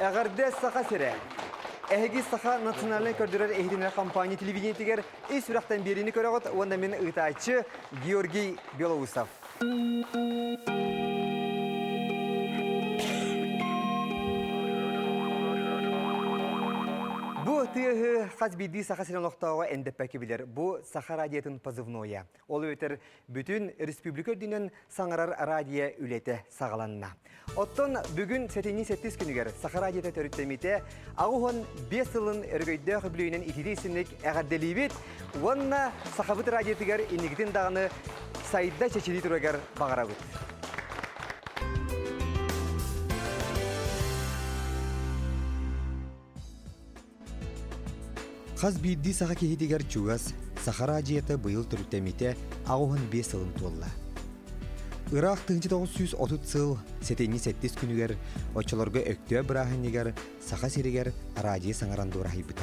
Эҕэрдэ Саха сирэ! Эһиги Саха национальнай көрдөрөр иһитиннэрэр компания телевидениетигэр ис сүрэхтэн биэриини көрөҕүт уонна мин ыытааччы Георгий Белоусов. Бу тыаһы хас биирдии Саха сирин олохтооҕо эндэппэккэ билэр. Бу Саха радиотын позывнойа. Ол эбэтэр бүтүн республика үрдүнэн саҥарар радио үлэтэ саҕаланна. Оттон бүгүн сэтинньи сэттис күнүгэр Саха радиота төрүттэммитэ 85 сылын өрөгөйдөөх үбүлүөйүнэн ититии синник эҕэрдэлиибит уонна Сахабыт радиотыгар инникитин даҕаны сайда чэчирии турарыгар баҕарабыт. Хас биирдии саха киһитигэр чугас Саха араадьыйата быйыл төрүттэммитэ 85 сылын туолла. Ыраах 1930 сыл сэтинньи сэттис күнүгэр оччолорго Өктөөп бырааһынньыгар Саха сиригэр араадьыйа саҥаран дуораһыйбыта.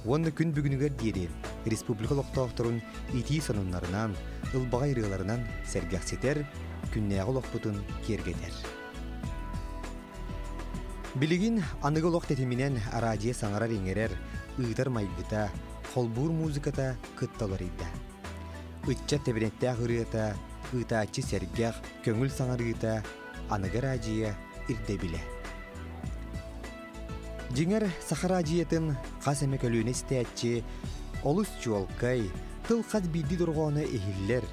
Уонна күн бүгүнүгэр диэри республика олохтоохторун итии сонуннарынан, ылбаҕай ырыаларынан сэргэхситэр, күннээҕи олохпутун киэргэтэр. Билигин аныгы олох тэтиминэн араадьыйа саҥарар-иҥэрэр, ыытар майгыта, холбуур музыката кытта уларыйда. Ыччат тэбинэттээх ырыата, ыытааччы сэргэх, көҥүл саҥарыыта, аныгы араадьыйа ирдэбилэ. Дьиҥэр, саха араадьыйатын хас эмэ көлүөнэ истээччи олус чуолкай, тыл хас биирдии дорҕооно иһиллэр,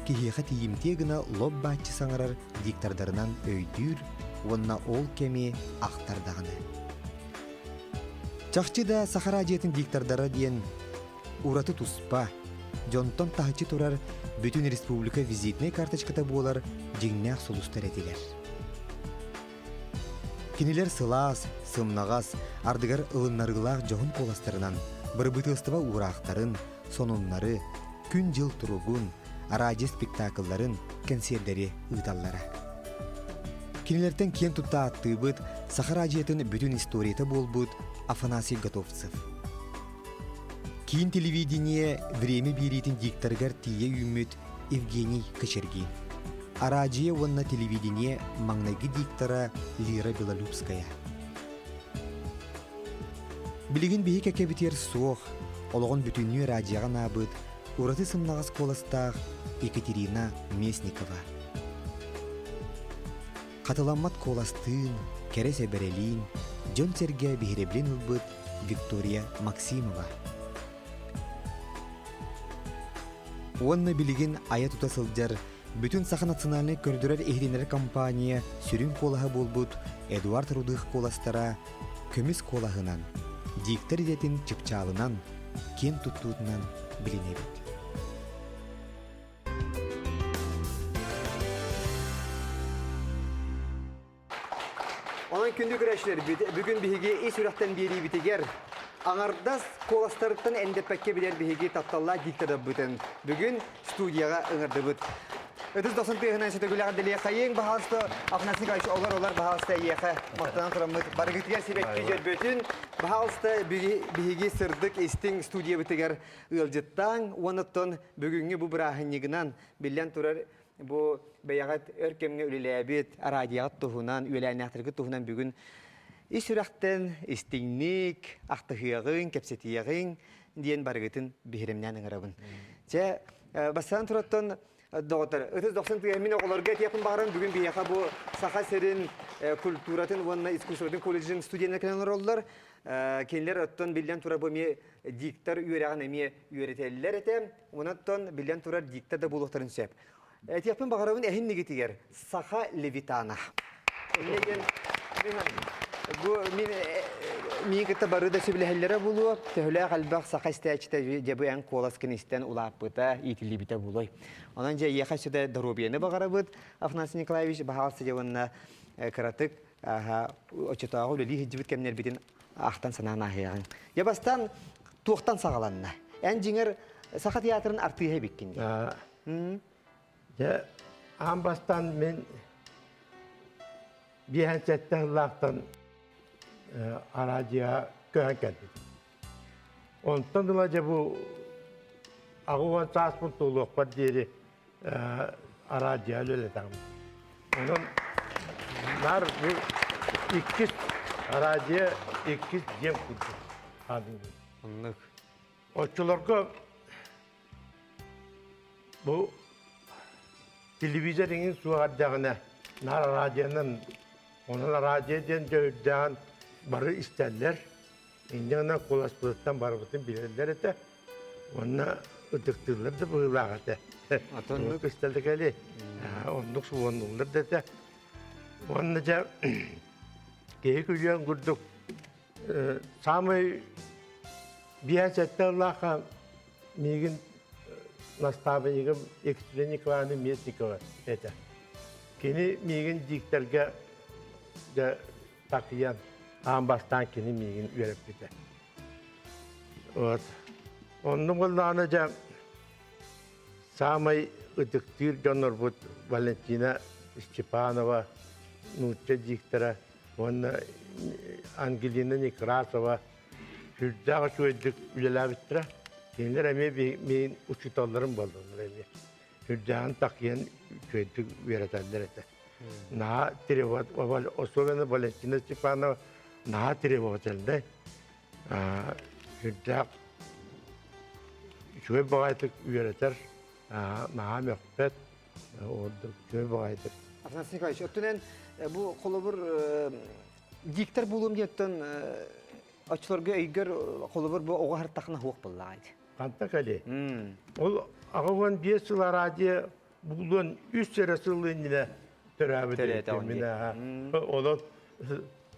киһиэхэ тиийимтиэ гына лоп-бааччы саҥарар диктордарынан өйдүүр уонна ол кэми ахтар даҕаны. Чахчы да Саха араадьыйатын диктордара диэн ураты туспа, дьонтон таһыччы турар бүтүн республика визитнэй карточката буолар дьиҥнээх сулустар этилэр. Кинилэр сылаас, сымнаҕас, ардыгар ылыннарыылаах дьоһун куоластарынан бырабыыталыстыба уураахтарын, сонуннары, күн-дьыл туругун, араадьыйа спектаклларын, кэнсиэрдэри ыыталлара. Кинилэртэн киэн тутта ааттыыбыт Саха араадьыйатын бүтүн историята буолбут Афанасий Готовцев. Киин телевидение «Время» биэриитин дикторыгар тиийэ үүммүт Евгений Кочергин. Араадьыйа уонна телевидение маҥнайгы диктора Лира Белолюбская. Билигин биһи кэккэбитигэр суох, олоҕун бүтүннүү араадьыйаҕа анаабыт ураты сымнаҕас куоластаах Екатерина Местникова. Хатыламмат куоластыын, кэрэ сэбэрэлиин, дьон-сэргэ биһирэбилин ылбыт Виктория Максимова. Уонна билигин айа-тута сылдьар бүтүн Саха национальнай көрдөрөр-иһитиннэрэр компания сүрүн куолаһа буолбут Эдуард Рудых куоластара көмүс куолаһынан, диктор идэтин чыпчаалынан, киэн туттуутунан билинэбит. Онон күндү көрөөччүлэрбит, бүгүн биһиги ис сүрэхтэн биэриибитигэр аҥардас куоластарыттан эндэппэккэ билэр биһиги тапталлаах диктордарбытын бүгүн студияҕа ыҥырдыбыт. Ытыс дохсун тыаһынан сөтөгүлэҕэ дэлиэхэйиҥ, баһаалыста Афанасий Николаевич олор-олор баһаалыста эйиэхэ махтанан тураммыт барыгытыгар сибэкки дьөрбөтүн, баһаалыста биһиги сырдык истиҥ студиябытыгар ыалдьыттааҥ уонна оттон бүгүҥҥү бу бырааһынньыгынан биллэн турар Бу бэйэҕит өр кэмҥэ үлэлээбит араадьыйаҕыт туһунан, үөлээннээхтэргит туһунан бүгүн ис сүрэхтэн истиҥник ахтыһыаҕыҥ, кэпсэтиэҕиҥ диэн барыгытын биһирэмнээн ыҥырабын. Чэ, бастаан тураттан доҕоттор, ытыс дохсун тыаһын мин оҕолорго этиэхпин баҕарам бүгүн биһиэхэ бу Саха сирин культуратын уонна искусствотын колледжын студеннар кэлэн олороллор. Кинилэр оттон биллэн турар бу эмиэ диктор үөрэҕин эмиэ үөрэтэллэр этэ. Онон биллэн турар диктор да буолуохтарын сөп. Этиэхпин баҕарабын эһин нигитигэр Саха Левитана. Иннигин бу мин миин кытта бары да сөбүлэһэллэрэ буолуо. Төһөлөөх элбэх саха истээччитэ дьэ бу эн куоласкын истэн улааппыта, иитиллибитэ буолуой. Онон дьэ эйиэхэ сүдэ доруобуйаны баҕарабыт, Афанасий Николаевич, баһаалыста дьэ уонна кыратык оччотооҕу үлэлии сылдьыбыт кэмнэрбитин ахтан санаан ааһыаҕыҥ. Дьэ бастаан туохтан саҕаланна? Эн дьиҥэр Саха театрын артыыһа эбиккин дии. Дьэ, аан бастаан мин биэһэн сэттэ сыллаахтан араадьыйа көһөн кэлбитим. Онтон ыла дьэ бу 80 сааспын туолуохпар диэри араадьыйа үлэлэтэҕим. Онон наар бу иккис Радио иккис дьиэм курдук хаалыыбын. Оннук. Оччолорго бу телевизор иҥин суох эрдэҕинэ наар радионан, онон радио диэн дьөһүрдээн бары истэллэр. Инньэ гынан куоласпытыттан барыбытын билэллэр этэ. Уонна ытыктыыллар да быһыылаах этэ. Оннук. Истэллэ кэли. Оннук суоннуллар да этэ. Уонна дьэ киһи күлүөн курдук саамай биэс сэттэ ыллаахха миигин настаабынньыгым Екатерина Николаевна Местникова этэ. Кини миигин дииктэргэ дьэ такыйан аан бастаан кини миигин үөрэппитэ. Вот. Оннук буоллаҕына дьэ саамай ытыктыыр дьоннорбут Валентина Степанова, нуучча диктора уонна Ангелина Некрасова сүрдээх үчүгэйдик үлэлээбиттэрэ. Кинилэр эмиэ миин учууталларым буоллулар эмиэ. Сүрдээҕин такыйан үчүгэйдик үөрэтэллэр этэ. Наһаа требовать, особенно Валентина Степанова наһаа требовательнай. Сүрдээх үчүгэй баҕайытык үөрэтэр, наһаа мөхпөт, ордук үчүгэй баҕайытык. Афанасий Николаевич, оттон бу холобур диктор буолуом диэттэн оччолорго өйгөр холобур бу оҕо хартахына хуох буоллаҕа ити. Ханта кэлиэй? Ол 85 сыл радио булуон үс эрэ сыл иннинэ төрөөбүт мин Онон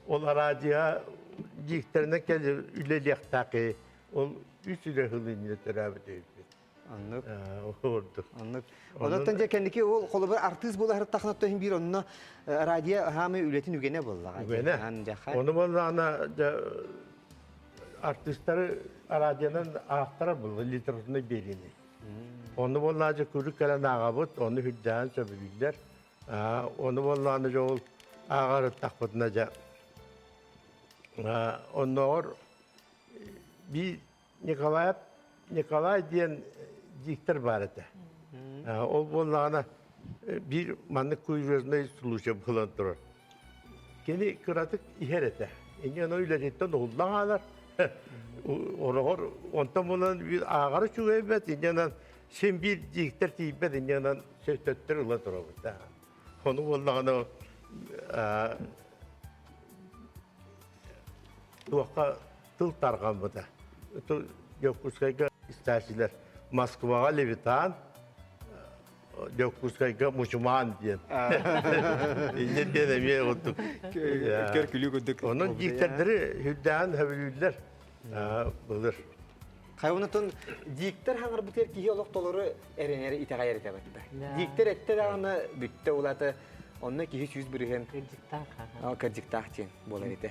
ол радио диктэринэн кэлэр үлэлиэхтээх ол үс эрэ сыл иннинэ төрөөбүт эбиппит. Оннук. Ордук. Оннук. Онон дьэ кэнники ол холобур артыыс буола сырыттахына тоһин биир онно радио хаамай үлэтин үгэнэ буоллаҕа. Үгэнэ. Ону буоллаҕына дьэ артыыстары радионан аахтарар буолла литературнай биэриини. Ону буоллаҕа дьэ күрүк кэлэн ааҕабыт, ону үрдээн сөбүлүүллэр. Ону буоллаҕына дьэ ол ааҕарыттахпытына дьэ оннооҕор биир Николаев Николай диэн диктор баар этэ. Ол буоллаҕына биир маннык курьезный случай буолан турар. Кини кыратык иһэр этэ. Инньэ ону үлэтиттэн уһуллан хаалар. Ороҕор онтон булан биир ааҕар үчүгэйбэт, инньэ онон син биир дииктэр тиийбэт, инньэ онон төттөрү ыла турабыт. Ону буоллаҕына туохха тыл тарҕаммыта. Дьокуускайга истээччилэр Москваҕа Левитан, Дьокуускайга Мучумаан диэн. Инньэ диэн эмиэ курдук. Көр күлүү курдук. Онон диктэрдэри үрдээн сөбүлүүллэр былыр. Хайванатын диктор хаҥарбытыгар киһи олох толору эрэнэр итэҕэйэр этэ батта. Диктор этте даҕаны бүттэ улаата онно киһи 100% Кырдьыктаах. Кырдьыктаах диэн буолар этэ.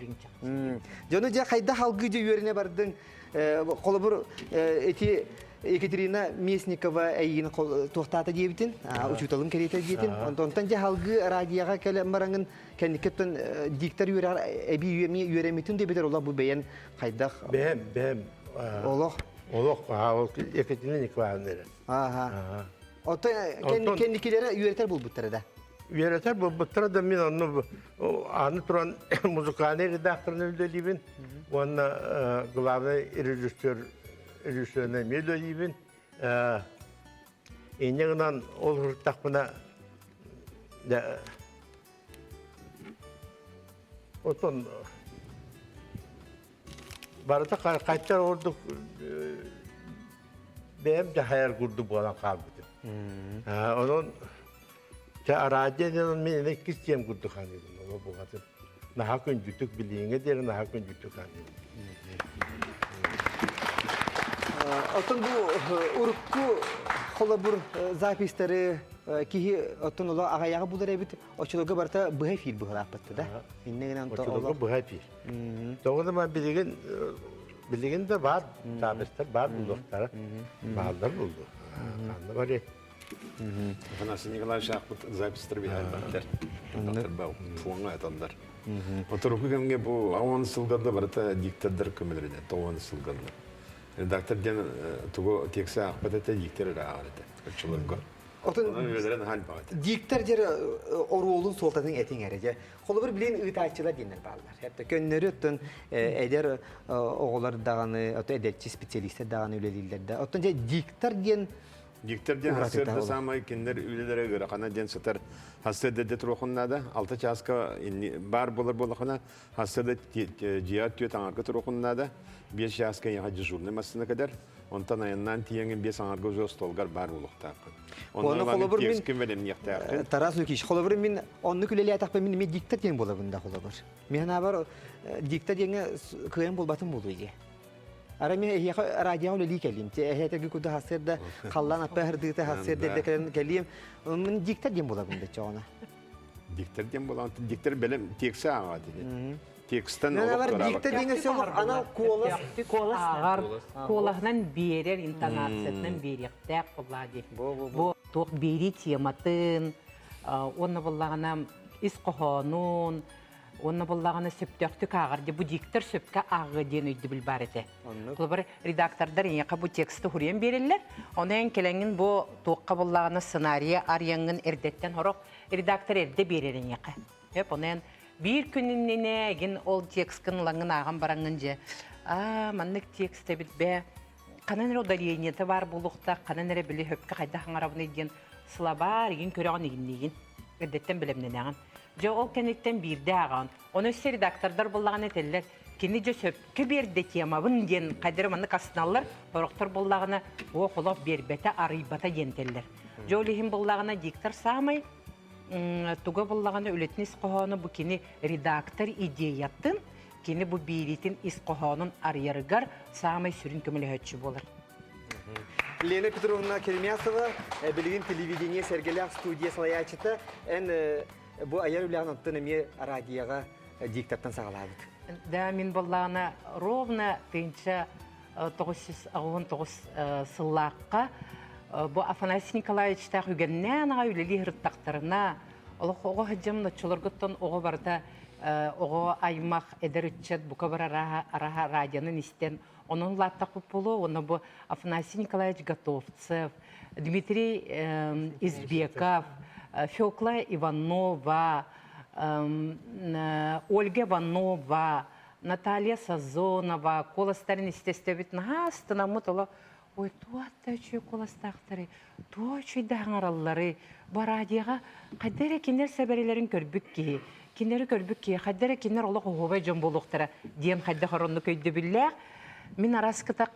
Дьону дьэ хайдах алгыы дьэ үөрэнэ бардыҥ? Холобур, ити Екатерина Местникова эйигин туохтаата диэбитин, учууталым кэриэтэ диэтин. Онтон дьэ алгыы радиоҕа кэлэн бараҥын кэнниккэттэн диктор үөрэҕэр эбии үөрэммитин диэбитэр олох бу бэйэн хайдах? Бэйэм, бэйэм. Олох. Олох, ол Екатерина Николаевна эрэ. Ага. Оттон кэнникилэрэ үөрэтэр булбуттара да? Үөрэтэр буолбуттара да мин онно аны туран музыкальный редакторынан үлэлиибин уонна главный режиссер режиссерынан эмиэ үлэлиибин. Инньэ гынан ол сырыттахпына отон барыта хайтар ордук бэйэм дьаһайар курдук буолан хаалбытым. Онон чэ араадьыйа диэн мин иккис дьиэм курдук ханыыбын ол буҕатын. Наһаа күндүтүк билииҥэ диэри наһаа күндүтүк ханыыбын. Оттон бу урукку холобур записьтары киһи оттон оло аҕайаҕы булар эбит оччолорго барыта быһа эфир быһалааппытта да иннэ гынан оччолорго быһа эфир тоҕо да билигин билигин да баар записьтар баар булуохтара бааллар булду ханна бары Афанасий Николаевич аахпыт записьтар биһиэхэ фоҥҥа аталлар. Оторуку кэмҥэ бу 10 сылгарда барыта диктордар көмөлөрүнэн 90 сылгарда. Редактор диэн тугу текстэ аахпат этэ, диктор эрэ ааҕар этэ оччолорго. Отон Онон үлэлэрэ наһаа элбэх этэ. Диктор дьэр оруолун суолтатын этиҥ эрэ дьэ. Холобур билин ыытааччылар диэннэр бааллар. Хепте көннөрү оттон эдэр оҕолор даҕаны, ото эдэрчи специалистер даҕаны үлэлииллэр да. Оттон дьэ диктор диэн Диктор диэн уратыта сарсыарда ол. саамай кинилэр үлэлэрэ ыарахана диэн сытар сарсыарда эрдэ туруохун наада. Алта чааска баар буолар буоллахына сарсыарда дьиэҕэ түөрт аҥарга туруохун наада. Биэс чааска эйиэхэ дежурнай массыына кэлэр. Онтон айаннаан тиийэҥин биэс аҥарга уже остуолгар баар буолуохтааххын. Онно Оны ылаҥын холобур мин текскин бэлэмниэхтээххин. Тарас Лукич, холобур мин оннук үлэлээтэхпин мин эмиэ диктор диэн буолабын да холобур. Мин санаабар диктор диэҥҥэ кыайан буолбатым буолуо дии. Ара мин эһиэхэ радиоҕа үлэлии кэллим. Эһээтэрги курдук сарсыарда халлаан аппа аһырдыыта сарсыарда эрдэ кэлэн кэлиим. Мин диктор диэн буолабын да чоҕуна. Диктор диэн буолан диктор бэлэм текси ааҕа дии. Текстэн Мен олох бар туораабакка. диктор диэҥҥэ сөп анал куолас Куолас ааҕар, куолаһынан биэрэр, интонациятынан биэриэхтээх буоллаа дии. Бу туох биэрии тематын, уонна буоллаҕына ис хоһоонун, Уонна буоллаҕына сөптөөхтүк ааҕар дии. Бу диктор сөпкө ааҕыа диэн өйдөбүл баар этэ. Холобур, редактордар эйиэхэ бу тексты суруйан биэрэллэр. Ону эн кэлэҥҥин бу туохха буоллаҕына сценарийы арыйаҥҥын эрдэттэн сорох редактор эрдэ биэрэр эйиэхэ. Эп ону эн биир күн иннинэ эгин ол текскын ылаҥҥын ааҕан бараҥҥын дьэ аа маннык текст эбит бээ ханан эрэ ударениета баар буолуохтаах ханан эрэ били хөпкө хайдах аҥарабыный диэн сылабаар игин көрөҕүн игинниигин эрдэттэн бэлэмнэнэҕин Дьэ ол кэнниттэн биирдэ ааҕаҕын. Ону өссө редактордар буоллаҕына этэллэр, кини дьэ сөпкө биэрдэ темабын диэн хайдары маннык астыналлар, сорохтор буоллаҕына уох олох биэрбэтэ, арыйбата диэн этэллэр. Дьэ ол иһин буоллаҕына диктор саамай туга буоллаҕына үлэтин ис хоһооно бу кини редактор идеятын, кини бу биэриитин ис хоһоонун арыйарыгар саамай сүрүн көмөлөһөөччү буолар. Лена Петровна Керемясова, билигин телевидение сэргэлээх студия салайааччыта. Эн бу айар үлэҕин оттон эмиэ радиоҕа диктортан саҕалаабыт. Да, мин буоллаҕына ровно 1989 сыллаахха бу Афанасий Николаевичтаах үгэннээн аҕай үлэлии сырыттахтарына олох оҕо сылдьаммын оччолоргуттан оҕо барыта оҕо аймах эдэр ыччат бука бары араха радионан истэн Онон улааттахпыт буолуо уонна бу Афанасий Николаевич Готовцев, Дмитрий Избеков, Фёкла Иванова, Ольга Иванова, Наталья Сазонова куоластарын истэстэбит наһаа астынаммыт оло ой туох да үчүгэй куоластаахтары туох үчүгэйдэ аҥараллары бу радиоҕа хайда эрэ кинилэр сэбэрэлэрин көрбүт киһи кинилэри көрбүт киһи хайда эрэ кинилэр олох оһуобай дьон буолуохтара диэн хайдах ороннук өйдөбүллээх мин араскыта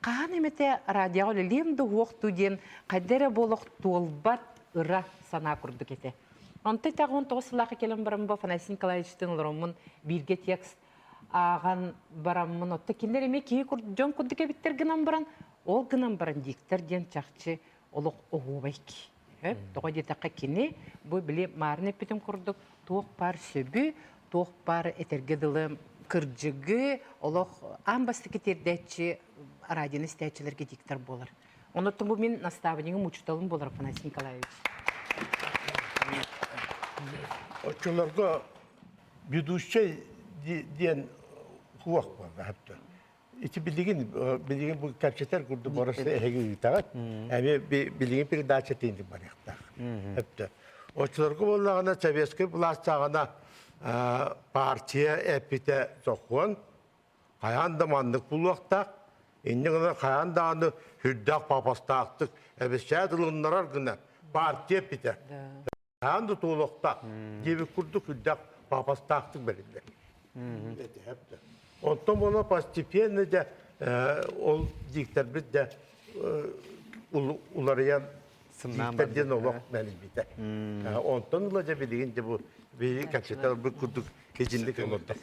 хаһан эмэтэ радиоҕа үлэлиэм да уһуох дуу диэн хайда эрэ буолуох туолбат ыра санаа курдук этэ. Онто итаҕын 19 сыллаахха кэлэн баран бу Афанасий Николаевичтыын олороммун бииргэ текст ааҕан бараммын отто кинилэр эмиэ киһи дьон курдук эбиттэр гынан баран ол гынан баран диктор диэн чахчы олох оһуобай киһи. Тоҕо диэтэххэ кини бу били маарын эппитим курдук туох баар сөбү, туох баар этэргэ дылы кырдьыгы олох аан бастакы тиэрдээччи радионы истээччилэргэ диктор буолар. Онон бу мин наставнигым, учууталым буолар Афанасий Николаевич. Оччолорго ведущай диэн хуох буолла Ити билигин билигин бу кэпсэтэр курдук барысы эһиги ыытаҕыт. Эми билигин передача тиинди барыахтаах. Өптө. Оччолорго буоллаҕына советскай былаастааҕына партия эппитэ сокуон хайаан да маннык булуохтаах. Инньэ гынан хайаан даҕаны сүрдээх папастаахтык эбисээт ылыннарар гына партия эппитэ. Хаан да туолуохтаах диэбит курдук үрдэх пафостаахтык бэриллэр. Онтон буола постепенно дьэ ол диктэрбит дьэ уларыйан диктэр диэн олох мэлийбитэ. Онтон ыла дьэ билигин дьэ бу биһиги кэпсэтэр курдук кичинник олордох.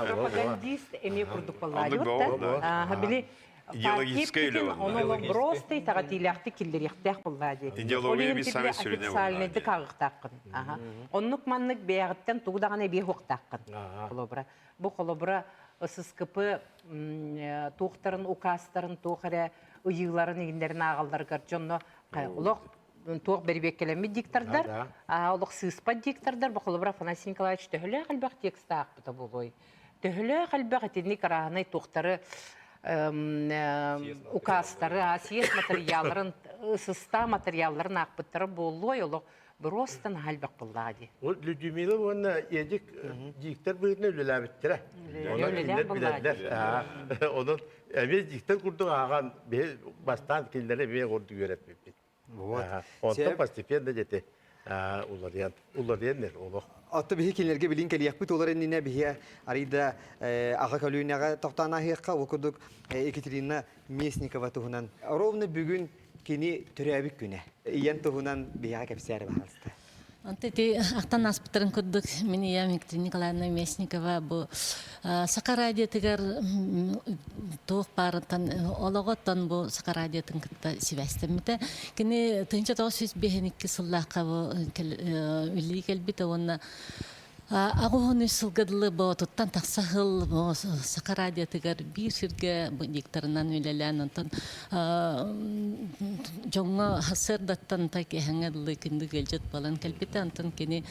Пропагандист эмиэ курдук буоллаа. Били Идеологическай үлэ Ону олох просто итэҕэтиилээхтик киллэриэхтээх буоллаа дии. Идеология би саҥа сүрүнэ официальныйдык ааҕыахтааххын. Оннук маннык бэйэҕиттэн тугу даҕаны эбиэ суохтааххын. Холобура, бу холобура ССКП туохтарын указтарын туох эрэ ыйыыларын игиннэрин ааҕалларыгар дьонно олох туох бэрибиэккэлэммит диктордар, олох сыыспат диктордар, бу холобура Афанасий Николаевич төһөлөөх элбэх текст аахпыта буолуой? Төһөлөөх элбэх итинник арааһынай туохтары. указтары, съезд материалларын, сыста материалларын аахпыттара буолуой олох просто наһаа элбэх буоллаҕа дии. Ол Людмила уонна Эдик диктор быһыытынан үлэлээбиттэрэ. Онон кинилэр билэллэр. Онон эмиэ диктор курдук ааҕан биһи бастаан кинилэри эмиэ курдук үөрэппиппит. Вот. Онтон постепенно дети уларыйан уларыйан эр олох. Отто биһи кинилэргэ билин кэлиэхпит олор иннинэ биһи арыйда аҕа көлүөнэҕэ тохтоон ааһыахха ол курдук Екатерина Местникова туһунан ровно бүгүн кини төрөөбүт күнэ. Ийэн туһунан биһиэхэ кэпсээри баһаалыста. Онто ити ахтан ааспыттарын курдук мин ийэм Екатерина Николаевна Местникова бу Саха радиотыгар туох баарыттан олоҕоттон бу Саха радиотын кытта сибээстэммитэ. Кини 1952 сыллаахха бу үлэлии кэлбитэ уонна Аҕыс сылга дылы боотуттан тахса сыл Саха радиотыгар биир сиргэ дикторынан үлэлээн, онтон дьоҥҥо сарсыардаттан киэһэҥҥэ дылы күндү ыалдьыт буолан кэлбитэ. Онтон кини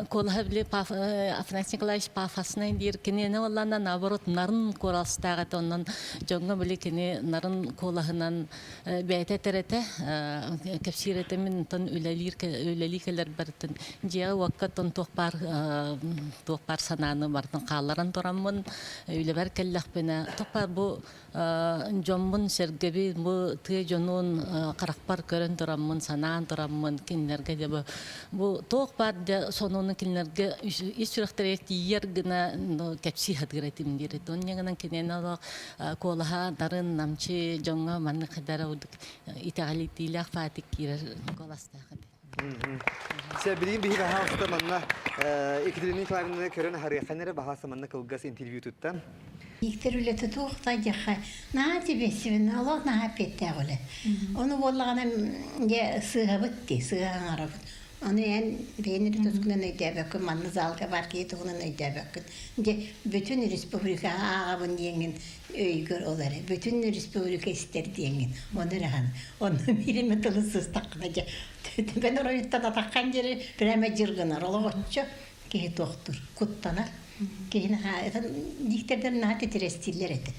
куолаһа били Афанасий Николаевич пафоснай диир кинини уоллаана наоборот нарын куоластаах этэ. Онон дьоҥҥо били кини нарын куолаһынан бэйэтэ этэр этэ, кэпсиир этэ мин онтон үлэлиир үлэлии кэлэрбэриттэн дьиэҕэ-уокка оттон туох баар туох баар санааны барытын хаалларан тураммын үлэбэр кэллэхпинэ туох баар бу дьоммун сэргэбин бу тыа дьонун харахпар көрөн тураммын санаан тураммын кинилэргэ дьэ бу бу туох баар дьэ сонуну кинилэргэ ис сүрэхтэригэр тиийэр гына кэпсии сатыыр этим диир этэ. Онньа гынан кинини олох куолаһа нарын намчы дьоҥҥо маннык хайдара курдук итэҕэлитиилээх фатик киирэр куоластаах этэ. Сэ билигин биһиги баһаалыста манна Екатерина Николаевнаны көрөн аһарыаххан эрэ баһаалыста манна кылгас интервью туттан. Виктор үлэтэ туох да дьахха наһаа тибэсибин олох наһаа эппиэттээх үлэ. Ону буоллаҕына дьэ сыыһабыт дии сыыһа аҥарабыт. Ону эн бэйэн эрэ тускунан өйдөөбөккүн, манна залга баар киһи туһунан өйдөөбөккүн. Дьэ, бүтүн республикаҕа ааҕабын диэҥҥин өйгөр ол эрэ. Бүтүн республика истэр диэҥҥин. Ону эрэ хаан. Онно биир эмэ тылы сыстаххына дьэ, төбөн оройуттан атаххан диэри прямо дьыр гынар. Олох оччо киһи туохтур, куттанар. Киһи наһаа, диктэрдэр наһаа титирэстииллэр этэ.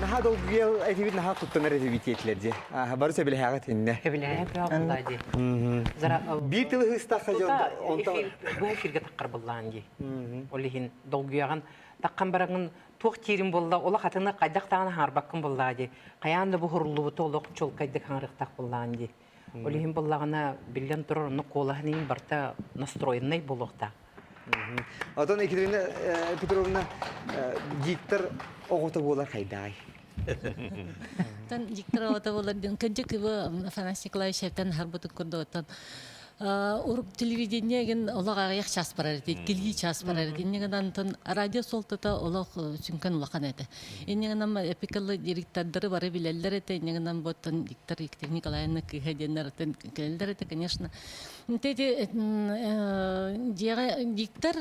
Наһаа долгуйал этибит, наһаа куттанар этибит диэтилэр дии. Бары сөбүлэһэҕит иннэ. Сөбүлэһэ бөҕө дии. Биир тылы ыһыстахха дьон онтон бу эфиргэ таххар буллаан дии. Ол иһин долгуйаҕын таххан бараҥын туох тиирин буолла олох атыны хайдах даҕаны хаҥарбаккын буллаа дии. Хайаан да бу хуруллубуту олох чуолкайдык хаҥарыахтаах буллаан дии. Ол иһин буллаҕына биллэн турар онно куолаһын иһин барыта настроеннай буолуохтаах. Отон Екатерина Петровна диктор оҕото буолар хайдаай? Тан диктор оҕото буолар диэн кырдьык Афанасий Николаевич харбытын курдук оттон урук телевидение ген олох аҕыйах час барар этэ, иккилии час барар этэ. Инньэ гынан антон радио суолтата олох сүҥкэн улахан этэ. Инньэ гынан эпикалы директордары бары билэллэр этэ. Инньэ гынан боттон диктор Екатерина Николаевна кыыһа диэннэр оттон кэлэллэр этэ, конечно. Ити дьиэҕэ диктор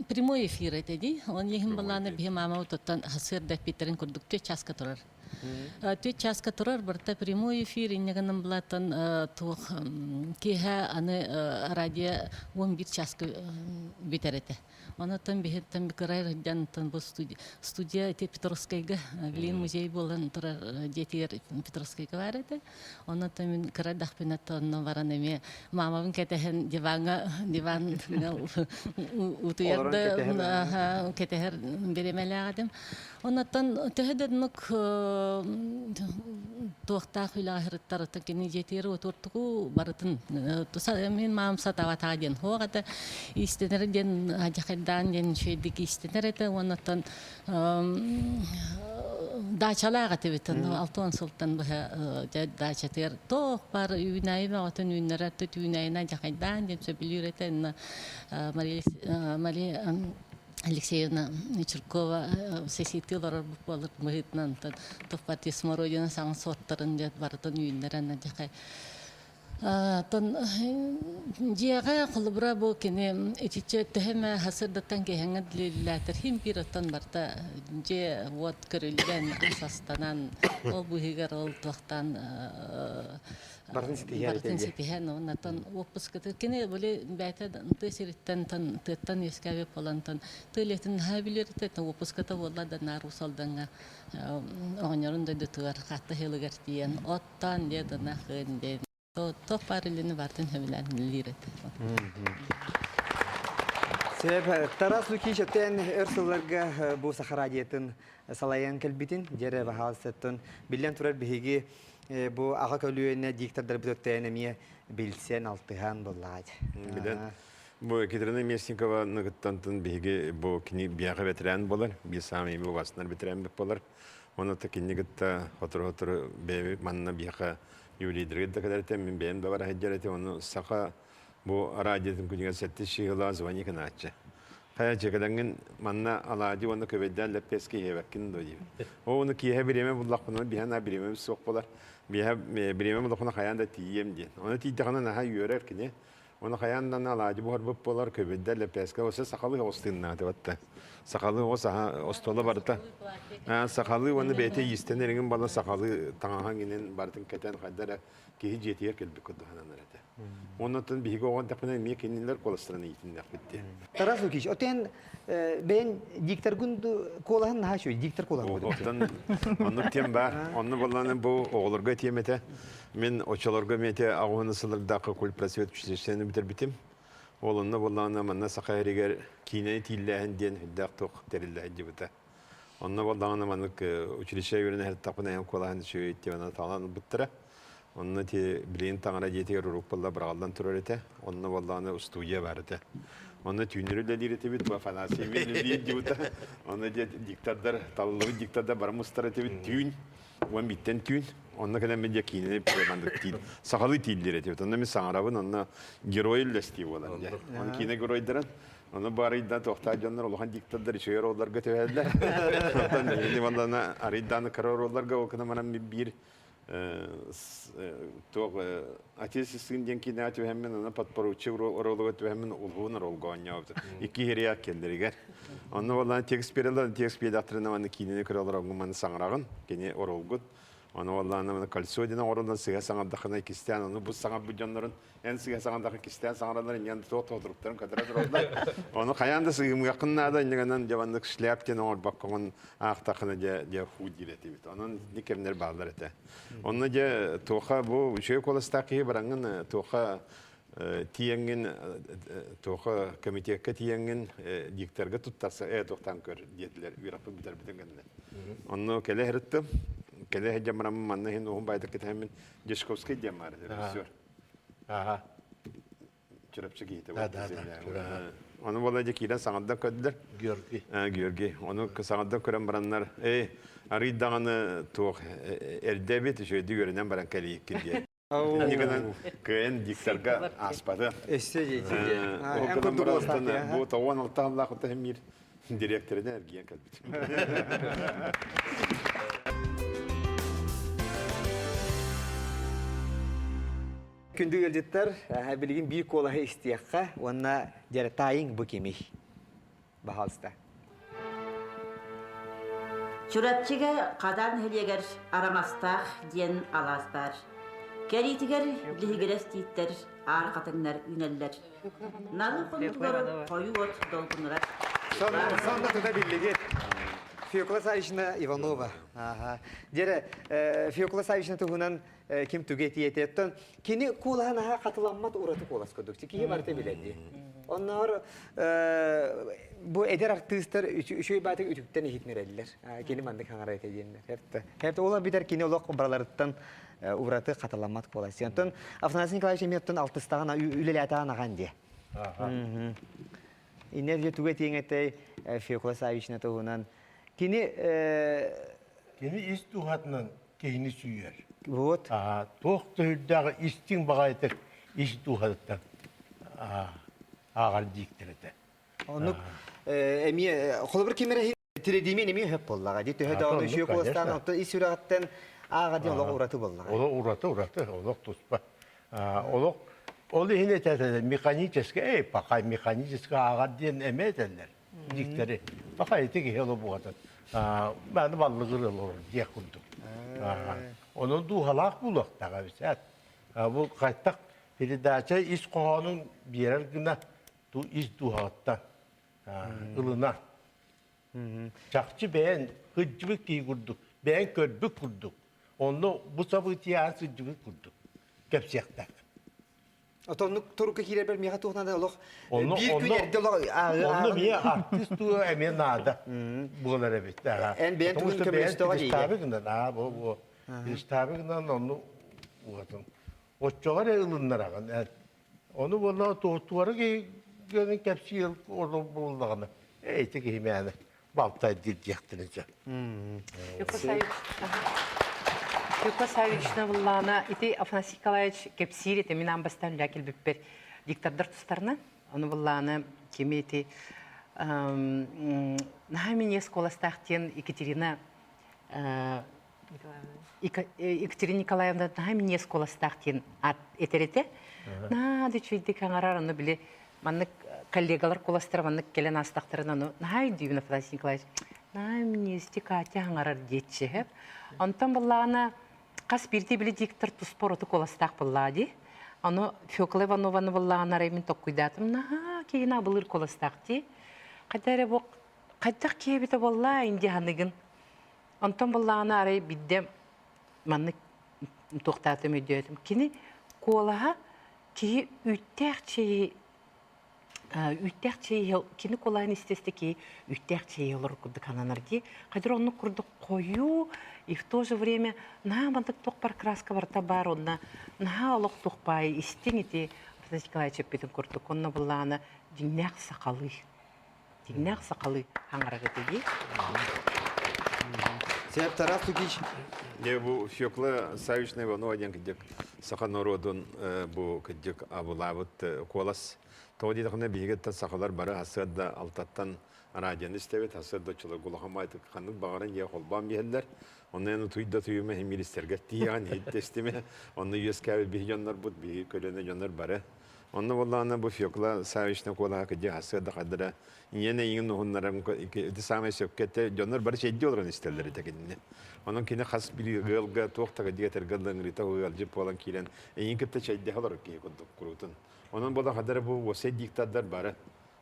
прямой эфир этэ дии. Он иһин балааны биһи маама утуттан сырда эппиттэрин курдук түөрт чааска турар. Түөрт чааска турар барыта прямой эфир инньэ гынан былааттан туох киэһэ аны радио 11 чааска бүтэр этэ. Онтон биһиттэн кыра сылдьан бу студия ити Петровскайга билигин музей буолан турар дьиэтигэр Петровскайга баар этэ. Онон мин кыра эрдэхпинэ онно баран эмиэ маамабын кэтэһэн диваҥҥа диван утуйарда кэтэһэр бириэмэлээх этим. Оннуттан төһө да оннук туохтаах үлэҕэ сырыттарыттан кини дьиэтигэр отуортуку барытын мин маам сатаабатаҕа диэн суох этэ. Иистэнэр диэн адьахайдаан диэн үчүгэйдик иистэнэр этэ. Уоннаттан даачалаах этибит. 60 сылтан быһа даачатыгар туох баар үүнээйи бөҕөтүн үүннэрэр түүнээйинэ адьахайдаан диэн сөбүлүүр этэ. Мария Алексеевна Чиркова сесиитии олорор буолар быһыытынан туох партия смородина саҥа суоттарын диэт барытын үүннэрэн адьахай. Тон дьиэҕэ холобура бу кини итиччэ төһө эмэ сырдаттан киэһэҥҥэ үлэлээтэр хим биир оттон барыта дьиэ уот көрүллэн ас астанан ол быыһыгар ол туохтан Барытын ситиһэр барытын ситиһэн оннотон уоппуската кини били бэйэтэ тыа сириттэн тыаттан үөскээбит буолан тыа үлэтин наһаа билэр этэ уоппуската буолла да наар Уус Алдаҥҥа оҕонньорун дойдутугар хатта ыһыылыгар тиийэн оттоон диэ дана хыын диэн туох баар үлэни барытын сөбүлээн үлэлиир этэ. Сөп. Тарас Лукич өттен өр сылларга бу Саха радиотын салайан кэлбитин, дьэрэ баһаалыстаттан биллэн турар биһиги бу аҕа көлүөнэ диктордарбыт өттөйөн эмиэ билсэн, алтыһан буоллаҕа. Билэн. Бу Екатерина Местникова ныгыттантын биһиги бу кини биэхэ ветеран болар, би саамай бу баснар ветеран болар. Оны та кинини кытта хотору-хотору бэйэби манна биэхэ ювелирдерге да кэлэртэн мин бэйэм да бара сылдьар этим. Ону саха бу радиотын күнүгэр сэттис шиһыла звони кынааччы. Хайа дьэкэлэҥҥин манна алаадьы уонна көбөйдөөн лэппиэскэ иһэбэккин дуо диибин. Оо, ону киэһэ бириэмэ буллахпына биһэн аа бириэмэбит суох буолар. Биэһэ бириэмэ буллахпына хайаан да тиийиэм диэн. Ону тиийдэҕинэ наһаа үөрэр кини. Ону хайаан да алаадьы буһарбыт буолар, көбөйдө лэппиэскэ өссө сахалыы оҕус тыыннааты батта. Сахалыы оҕус аһа остуола барыта. Сахалыы уонна бэйэтэ иистэнэр иҥин бала сахалыы таҥаһын иҥин барытын кэтэн хайда эрэ киһи дьиэтигэр кэлбит курдук сананар этэ. Оннуттан биһиги оҕо эрдэхпинэ эмиэ кинилэр куоластарын иитиннэхпит диэн. Тарас Лукич, отен бэйэн дикторгун куолаһын наһаа үчүгэй, диктор куолаһын Оттон оннук тиэм баар. Онну боллааны бу оҕолорго тиэм этэ. Мин очолорго эмиэ аҕыһын сылырдаахха культпросвет училищены бүтэрбитим. Ол онно боллааны манна Саха сиригэр киинэни тииллээһин диэн үрдээх туох тэриллэ сылдьыбыта. Онно боллаҕына маннык училище үөрэнэ сырыттахпына эһэм куолаһын үчүгэй диэн талан ылбыттара. Онно ти билигин таҥара дьиэтигэр урук буолла быраҕыллан турар этэ. Онно буоллаҕына устуудьуйа баар этэ. Онно түүннэри үлэлиир этибит, бу Афанасий үлэлиир диэбитэ. Онно дьэ диктордар, талыллыбыт диктордар бары мустар этибит түүн, уон бииртэн түүн. Онно кэлэн мин дьэ киинэни маннык тиил, сахалыы тииллиир этибит. Онно мин саҥарабын, онно герой үллэстии буолар дьэ. Оны киинэ геройдарын Ону барыйда туохтаах дьоннор улахан диктордар үчүгэй оруолларга түһэллэр. Оттон миигини баллана арыйдааны кыра оруолларга ол гынан баран биир туох отец и сын диэн киинэҕэ түһэммин онно подпоручик оруолугар түһэммин улуун оруолга оонньообутум. Икки иһириэх кэллэригэр. Онно баллана текст биэрэллэр, текст биэдэхтэринэ манна киинэни көрө олороҥҥун маны саҥараҕын, кини оруолгут. Ону баллаана кольцо диэн оҥоруллан сыһа саҥардаххына иккистээн ону бу саҥарбыт дьоннорун эн сыыһа саҥардахха кистээн саҥараллар инньэн туох тоотуруктарын көтөрө тураллар. Ону хайаан да сыыһымыаххын наада инньэ дьэ маннык шляп диэн оҥорбоккоҕун аахтаххына дьэ дьэ хуу диир этибит. Онон итинник кэмнэр бааллар этэ. Онно дьэ туоха бу үчүгэй куоластаах киһи бараҥҥын туоха тиийэҥҥин туоха комитекка тиийэҥҥин дикторга туттарса ээ туохтаан көр диэтилэр үөрэхпин бүтэрбитин кэннэ. Онно кэлэ сырыттым. Кэлэ сылдьан бараммын манна иһин уһун баайдык кэтэһэммин Дьячковский диэн баар режиссер. Аха. Чурапчы киһитэ Ону буола дьэ киирэн саҥардан көрдүлэр. Георгий. Георгий. Ону саҥардан көрөн бараннар, эй, арый даҕаны туох эрдэ эбит, үчүгэйдик үөрэнэн баран кэлииккин диэн. Иннигинэн кыайан дикторга ааспаты. Өссө дьэ. Ол гынан баран бу тоҕуон алтааллаах мир директорына эргийэн кэлбит. Күндү ыалдьыттар, билигин биир куолаһы истиэххэ уонна дьэрэ таайыҥ бу кимий? Баһаалыста. Чурапчыга Хадан нэһилиэгэр Арамастаах диэн алаас баар. Кэриитигэр лиһигирэс тииттэр, аар хатыҥнар үүнэллэр. Налы хонуутугар хойуу от долгунурар. Сонно тута биллигит. Фекла Савична Иванова. Дьэрэ, Фекла Савична туһунан ким тугу этиэ Оттон кини куолаһын аһа хатыламмат ураты куолас курдук. Киһи барыта билэр дии. Онноор бу эдэр артыыстар үчүгэй баатык үтүктэн иһитинэрэллэр. Кини маннык хаҥара этэ диэннэр. Херт ола битэр кини олох бараларыттан ураты хатыламмат куолас. Онтон Афанасий Николаевич эмиэ оттон алтыстаҕын үлэлээтэҕин аҕан диэ. Иннэ дьэ тугу этиэҥ этэй Фекла Савична туһунан. Кини Кини ис дууһатынан киһини сүүйэр. Вот. Туох да үрдээх истиҥ баҕайытык ис дууһатыттан ааҕар дииктэр этэ. Оннук эмиэ холобур ким эрэ тирэдиимин эмиэ хөп буоллаҕа дии төһө даҕаны үчүгэй куоластаан оттон ис сүрэҕиттэн ааҕа диэн олох ураты буоллаҕа. Олох ураты ураты олох туспа. Олох ол иһин этэллэр механически, эй, пока механически ааҕар диэн эмэ этэллэр диктэри. Пока ити киһи олобугатын. Маны баллыгыр олорор диэх курдук. Онон дууһалаах буолуохтаах эбит. Бу хайтах передача ис хоһоонун биэрэр гына ис дууһаҕыттан ылына. Чахчы бэйэн кырдьыбыт киһи курдук, бэйэн көрбүт курдук, онно бу событие сылдьыбыт курдук кэпсиэхтээх. Отоннук турукка киирэрбэр миэхэ туох наада олох Онно биир күн онно эрдэ олох онно эмиэ артист туга эмиэ наада буолар эбит. Эн бэйэн Потому тугун что бэйэн көмөлөстөҕө дии. представи гынан, аа бу бу представи гынан онну уотун. Оччоҕо эрэ ылыннараҕын. Ону буолла туора киһи кэпсиир буоллаҕына, ити киһи мээнэ балтай диир диэхтэрин сөп. Фёкла Саввична буллаана ити Афанасий Николаевич кэпсиир этэ мин аан бастаан үлэ кэлбиппэр диктордар тустарынан ону буллаана кими ити наһаа миниэс куоластаах диэн Екатерина Екатерина Николаевна наһаа минньиэс куоластаах диэн аат этэр этэ. Наһаа да үчүгэйдик аҥарар, ону били маннык коллегалар куоластара маннык кэлэн аастахтарына ону наһаа өйдүүбүн Афанасий Николаевич. Наһаа минньиэсти Катя аҥарар диэччи иһэ. Онтон былаана хас биирдии били диктор туспа ураты куоластаах буоллаҕа дии. Ону Фёкла Иванованы быллаҕына арай мин токкуйдаатым наһаа киһини абылыыр куоластаах дии. Хайда эрэ бу хайдах киһи эбитэ буоллаа инди ханыгын Онтон буоллаҕына арай биирдэ маннык туохтаатым өйдөөтүм. Кини куолаһа киһи үүттээх чэйи үүттээх чэйи кини куолаһын истэ-истэ киһи үүттээх чэйи олорор курдук ананар дии. Хадыр оннук курдук хойуу и в то же время наһаа мантык туох бар краска барыта баар онно наһаа олох туох баай истиҥ ити Афанасий Николаевич эппитин курдук онно буоллаҕына дьиҥнээх сахалыы Дьиҥнээх сахалыы хаҥарар этэ дии. Сеп Тарас Лукич. Дьэ бу Фёкла Саввична Иванова диэн кырдьык саха норуотун бу кырдьык абылаабыт куолас. Тоҕо диэтэххинэ биһиги сахалар бары сарсыарда алтаттан радионы истэбит, сарсыарда оччолорго улахан баайтык ханнык баҕаран дьиэ холбоон биһэллэр. Онно эн утуй да утуйума иһин милистэргэ тиийэҕин иһит да истимэ. Онно үөскээбит биһи дьоннорбут, биһиги көлүөнэ дьоннор бары Онно буоллаҕына бу Фёкла Саввична куолаһа кыдьы сарсыарда хардара ийэн эйигин уһуннаран ити саамай сөпкө этэ дьоннор бары чэйдии олорон истэллэр этэ кинини. Онон кини хас били ыалга туох да кыдьыга этэргэ ыҥырыта ыалдьыт буолан киирэн эйигин кытта чэйдэһэ олорор киһи курдук куруутун. Онон буолан хадара бу уосай диктардар бары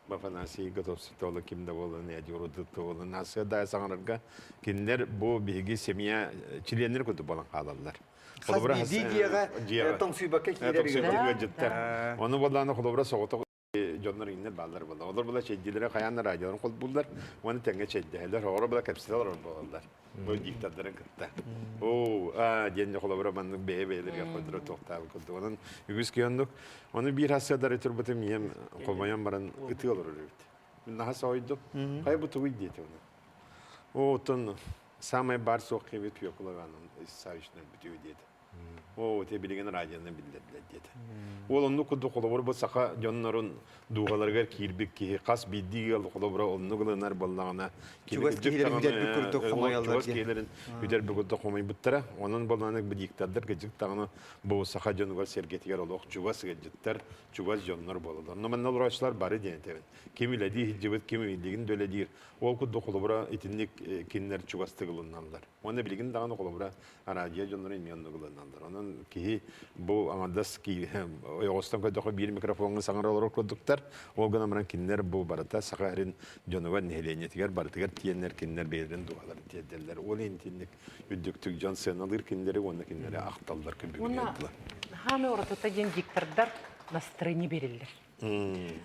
Афанасий Готовцев ким да буолан Эдиорудут буолан сарсыарда саҥарарга кинилэр бу биһиги семья чилиэннэр курдук буолан хаалаллар. Хас биирдии дьиэҕэ тоҥсуйбакка киирэр ыалдьыттар. Ону буоллаҕына холобура соҕотох дьоннор иннэр бааллар буолла. Олор була чэйдиилэрэ хайаан да радиоларын холбууллар уонна тэҥҥэ чэйдэһэллэр. Оҕолор була кэпсэтэ олорор буолаллар. Бу диктордарын кытта. Оо, аа диэн холобура маннык бэйэ-бэйэлэригэр хойдоро туохтаабыт курдук. Онон үгүс киһи оннук. Ону биир сарсыардары турбутум ийэм хомойон баран ытыы олорор эбит. Мин наһаа соһуйдум. Хайа бу тугуй диэтэ ону. Оо, оттон Самай баар суох киһибит Фёкла Ивановна Исаевична өлбүтүгү диэтэ. Оо, ити билигин радионан биллэрдилэр диэтэ. Уол оннук курдук холобур бу саха дьоннорун дууһаларыгар киирбит киһи хас биирдии ыал холобура оннук ылынар буоллаҕына чугас киһилэрин үдэрбит курдук хомойоллор чугас киһилэрин үдэрбит курдук хомойбуттара. Онон буоллаҕына бу диктардар кыдьык даҕаны бу саха дьонугар сэргэтигэр олох чугас ыалдьыттар, чугас дьоннор буолаллар. Но манна олорооччулар бары диэн этэбин. Ким үлэлии сылдьыбыт, ким билигин да үлэлиир, Ол курдук холобура итинник кинилэр чугастык ылыналлар. Уонна билигин даҕаны холобура араадьыйа дьонноро эмиэ оннук ылыналлар. Онон киһи бу аҥардас ойоҕостон көрдөххө биир микрофоҥҥа саҥара олорор курдуктар. Ол гынан баран кинилэр бу барыта Саха сирин дьонугар, нэһилиэнньэтигэр барытыгар тиийэннэр кинилэр бэйэлэрин дууһаларын тиэрдэллэр. Ол иһин итинник үрдүктүк дьон сыаналыыр кинилэри уонна кинилэри ахталлар Уонна хаамыы оратыта диэн диктордар настроение бериллэр.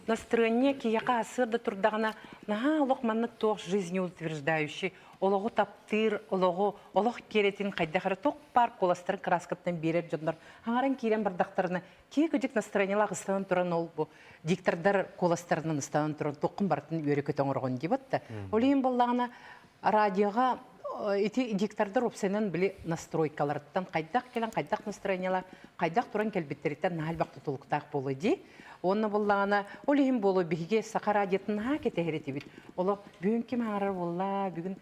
Настырыанньа киһиэхэ сарсыарда турдаҕына наһаа олох маннык туох жизнеутверждающий, олоҕу таптыыр, олоҕу олох киэрэтин хайдах эрэ туох баар куоластарын кырааскаттан биэрэр дьоннор хаҥаран киирэн бардахтарына киһи кыдьык настроениелаах ыстанан туран ол бу диктордар куоластарынан ыстанан туран туоххун барытын үөрэ-көтө оҥороҕун диэбит да. Ол иһин буоллаҕына радиоҕа ити диктордар уопсайынан били настройкаларыттан хайдах кэлэн хайдах настроениелаах хайдах туран кэлбиттэриттэн наһаа элбэх тутулуктаах буолуо дии. Уонна буоллаҕына ол иһин буолуо биһиги саха радиотын наһаа кэтэһэр этибит. Олох бүгүн ким аҥарар буолла бүгүн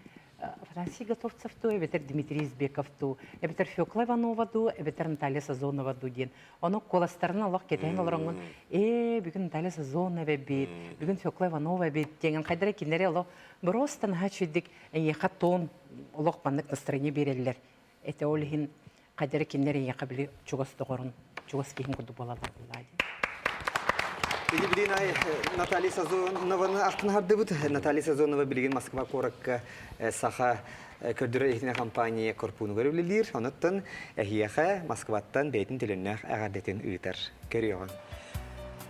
Афанасий Готовцев дуу, эбэтэр Дмитрий Избеков дуу, эбэтэр Фекла Иванова дуу, эбэтэр Наталья Сазонова дуу диэн. Ону куоластарын олох кэтэһэн олороҥҥун, ээ, бүгүн Наталья Сазонова эбит, бүгүн Фекла Иванова эбит диэн хайдара кинилэри олох просто наһаа үчүгдик эйиэхэ тон олох маннык настроение биэрэллэр. Этэ ол иһин хайдара кинилэр эйиэхэ били чугас доҕорун, чугас киһин курдук буолаллар буоллаа дии. Ити билигин ай Наталья Сазонованы ахтын хардыбыт. Наталья Сазонова билигин Москва куоракка саха көрдөрөр иһитинэ компания корпуунугар үлэлиир. Онуттан эһиэхэ Москваттан бэйэтин төлөннөөх эҕэрдэтин ыытар. Көрүөҕүҥ.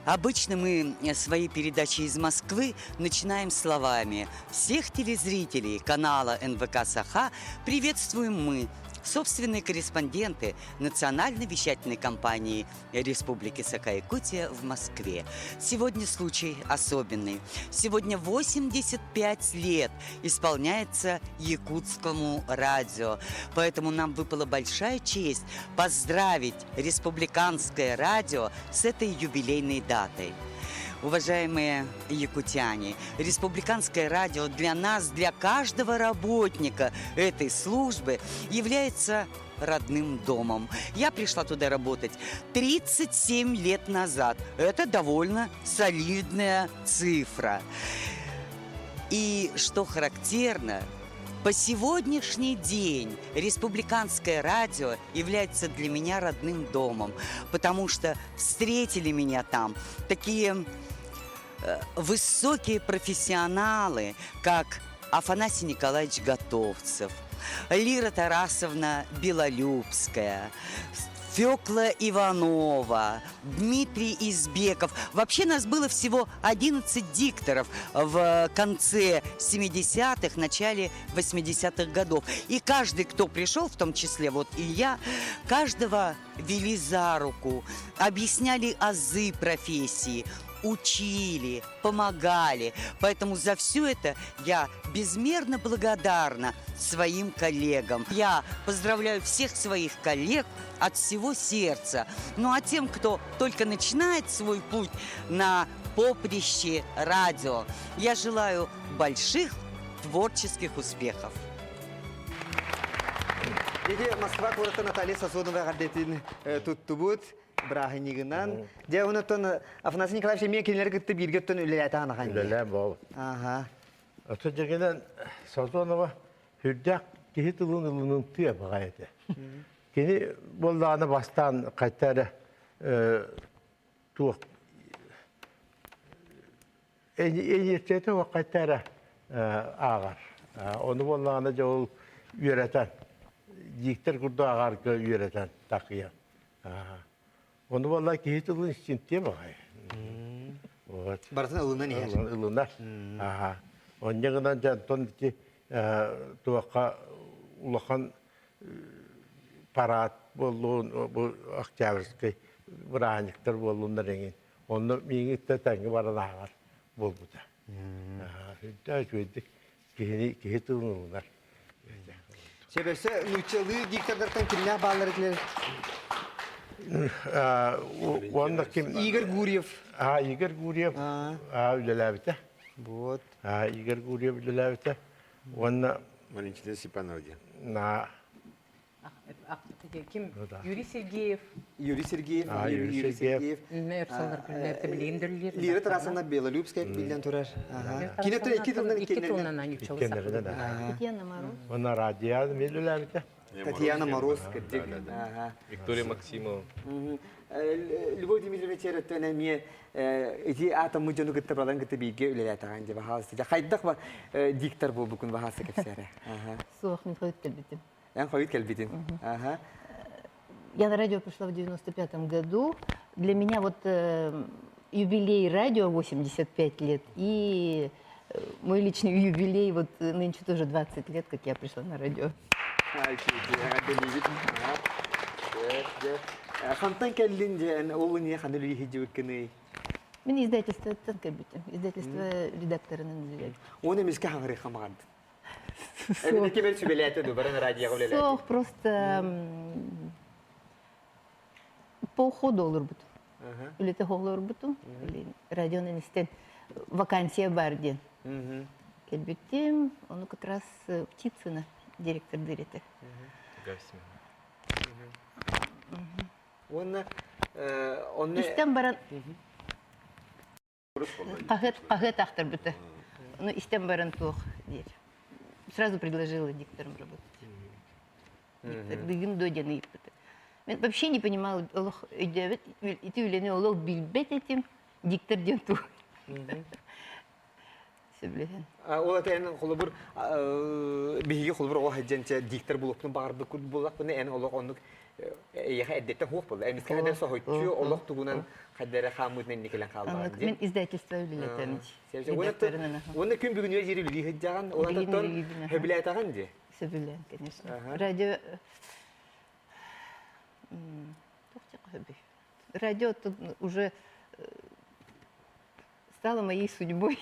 Обычно мы свои передачи из Москвы начинаем словами «Всех телезрителей канала НВК «Саха» приветствуем мы, собственные корреспонденты национальной вещательной компании Республики Саха-Якутия в Москве. Сегодня случай особенный. Сегодня 85 лет исполняется якутскому радио. Поэтому нам выпала большая честь поздравить республиканское радио с этой юбилейной датой. Уважаемые якутяне, республиканское радио для нас, для каждого работника этой службы является родным домом. Я пришла туда работать 37 лет назад. Это довольно солидная цифра. И что характерно, по сегодняшний день республиканское радио является для меня родным домом, потому что встретили меня там такие высокие профессионалы, как Афанасий Николаевич Готовцев, Лира Тарасовна Белолюбская, Фекла Иванова, Дмитрий Избеков. Вообще нас было всего 11 дикторов в конце 70-х, начале 80-х годов. И каждый, кто пришел, в том числе вот и я, каждого вели за руку, объясняли азы профессии, учили, помогали. Поэтому за все это я безмерно благодарна своим коллегам. Я поздравляю всех своих коллег от всего сердца. Ну а тем, кто только начинает свой путь на поприще радио, я желаю больших творческих успехов. Ити Москва куората Наталья Сосудова эҕэрдэтин туттубут бырааһынньыгынан. Дьэ, онтон Афанасий Николаевич эмиэ кинилэри кытта бииргэ оттон үлэлээтэҕин ахан. Үлэлээн буол. Аха. Ото дьэгинэн Сазонова үрдээх киһи тылын ылынын тыа баҕай этэ. Кини буоллаҕына бастаан хайта эрэ туох эниэртиэтэ хайта эрэ ааҕар. Ону буоллаҕына дьэ ол үөрэтэн, дииктэр курдук ааҕарга үөрэтэн такыйан. Ону буолла киһи тылын истинтиэ баҕай. Вот. Барытын ылынан иһэр. Ылынар. Аха. Онньа гынан дьэ онтон ити туохха улахан парад буоллун, бу Октябрьскай бырааһынньыктар буоллуннар эҥин. Онно миигиттэн тэҥҥэ баран ааҕар буолбута. Сүрдээх үчүгэйдик киһини киһи тылын ылынар. Сөбөсө нууччалыы диктордартан кимнээх бааллар этилэр? Уонна ким? Игорь Гурьев. А, Игорь Гурьев үлэлээбитэ. Вот. А, Игорь Гурьев үлэлээбитэ. Уонна Валентина Степанова диэн. На Ким? Юрий Сергеев. Юрий Сергеев. А, Юрий Сергеев. Лира Тарасовна Белолюбская биллэн турар. Кини икки тылынан икки тылынан Татьяна Мороз. Она радио үлэлээбитэ. Татьяна Мороз кырдьык. Виктория Максимова. Любовь Дмитриевна Череттен эмиэ ити атоммут дьону кытта балан кытта бииргэ үлэлээтэҕин дьэ баһаалыста. Хайдах диктор буолбуккун баһаалыста кэпсээрэ. Суох, мин хойут кэлбитим. Эн хойут кэлбитин. Я на радио пришла в 95 году. Для меня вот юбилей радио 85 лет и мой личный юбилей вот нынче тоже 20 лет, как я пришла на радио. Хантан кэллин дьэ ол не ханы үлүйү Мин издательствоттан кэлбитим. Издательство редакторынан үлэлээбитим. Оны эмиске хаҥыры хамаҕардын. Эбин ким сүбэлээтэ ду баран радиоға үлэлээтэ. Суох, просто по уходу олорбутум. Үлэтэ олорбутум. Радионан истэн вакансия бар диэн. Кэлбитим, ону как раз Птицына директордыыр этэ. Уонна онно Истэн баран хаһыат хаһыат ахтарбыта. Ну, истэн баран туох диир. Сразу предложила диктором работать. Диктор дыгын до диэн ыйыппыта. Мен вообще не понимала, олох өйдөөбөт, ити үлэни олох билбэт этим, диктор диэн туох. Сөбүлэһэн. Ол ата эн холобур биһиги холобур оҕо сылдьан диктор булуохпун баҕарбыт буоллахпына эн олох оннук эйиэхэ эрдэттэн суох буолла. Эмискэ хайдах соһуччу олох тугунан хайда эрэ хаамыытынан инникилэн хааллаҕын дии. Мин издательство үлэлэтэн. Уонна күн бүгүнүгэр диэри үлэлии сылдьаҕын, ол ататтан сөбүлээтэҕин дии. Сөбүлээн, конечно. Радио Радио тут уже стало моей судьбой.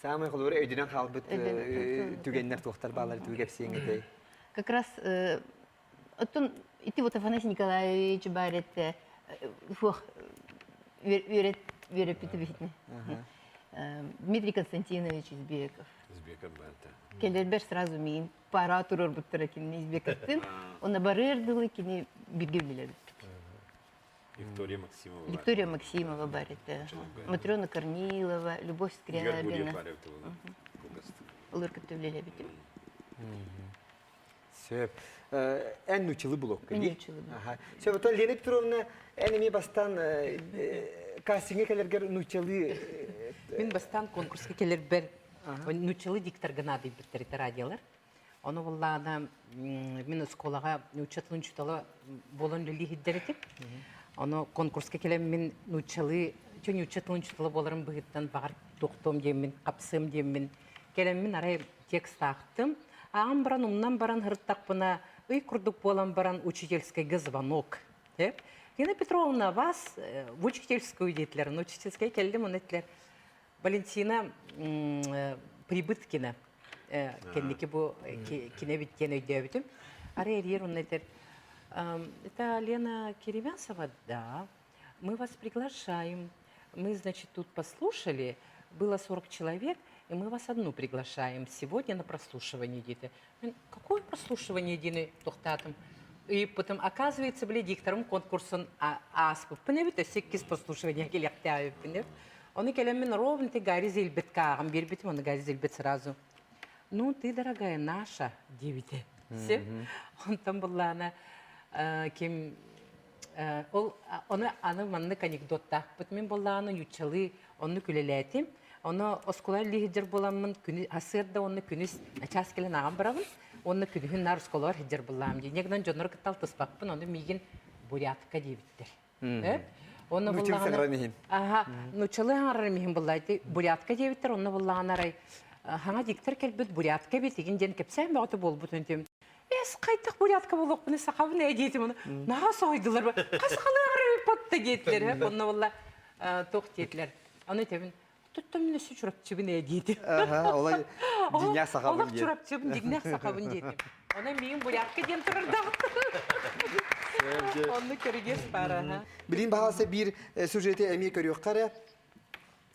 Самый холобур өйдөнөн хаалбыт түгэннэр туохтар баалар түгү кэпсиэҥ этэй? Как раз оттон ити вот Афанасий Николаевич баар этэ суох үөрэт үөрэппити битини. Дмитрий Константинович Избеков. Избеков баар этэ. Кэлэрбэр сразу миин пара турарбыттара кинини Избековтын. Онно барыар дылы кини бирге билэбит. Виктория Максимова. Виктория Максимова бар этэ. Матрена Корнилова, Любовь Скрябина. Олор кытта үлэлэбитим. Сөп. Эн нучилы блокка дии? Нучилы блок. Сөп, оттон Лена Петровна, эн эмиэ бастаан кастиҥҥа кэлэргэр нуччалыы... Мин бастаан конкурска кэлэрбэр нуччалыы дикторга наадыйбыттар радиолар. Ону буллаҕына мин оскуолаҕа нуучча тылын учуутала буолан үлэлии сылдьар этим. Ону конкурска кэлэн мин нууччалыы, чэ нуучча тылын учуутала буоларым быһыытынан баҕар туохтуом диэммин, хапсыам диэммин кэлэммин арай текст аахтым. Ааҕан баран умнан баран сырыттахпына ый курдук буолан баран учительскайга звонок. Лена Петровна, вас в учительскую диэтилэр. Ну, учительская кэллим, оны этилэр. Валентина Прибыткина кэнники бу кинэбит диэн өйдөөбүтүм. Арай эрийэр онно этэр, это Лена Киремясова, да, мы вас приглашаем. Мы, значит, тут послушали, было 40 человек, и мы вас одну приглашаем сегодня на прослушивание диэтэ. Какое прослушивание диэни туохтаатым. И потом, оказывается, били дикторым конкурсын ааспыппын эбит, өссө иккис прослушивание кэлиэхтээбиппин эбит. Ону кэлэммин ровно ты Гарри Зильбет кааҕын биэрбитим, ону Гарри Зильбет сразу «Ну, ты, дорогая, наша» диэбитэ. Все. Онтон буллаана ким ол ону аны маннык анекдоттаахпыт. Мин буллааны ньуччалыы оннук үлэлээтим. Ону оскуола лиһидьэр буоламмын күнү сарсыарда уонна күнүс чаас кэлэн ааҕан барабын. Уонна күнүһүн наар оскуолабар сылдьар буллаам дии. Инньэ гынан дьоннору кытта алтыспаппын, ону миигин бурятка диэбиттэр. Онно буллаҕына аха нуччалыы хаҥарарым иһин буллаайты бурятка диэбиттэр, онно буллаҕына арай хаҥа диктор кэлбит бурятка эбит игин диэн кэпсээн бөҕөтө буолбут үнтүм. Эс хайдах бурятка буолуохпуну сахабын ээ диэтим ону. Наһаа соһуйдулар. Хас халыаҕар патта диэтилэр. Онно булла туох диэтилэр. Ону этэбин Туттам мин өссө Чурапчыбын ээ диэтим. Олай дьиҥнээх сахабын Олох Чурапчыбын, дьиҥнээх сахабын диэтим. Онон миигин бурятка диэн турардаах. Онну көрүгүс баара. Билин баҕалса биир сюжети эмиэ көрүөххэ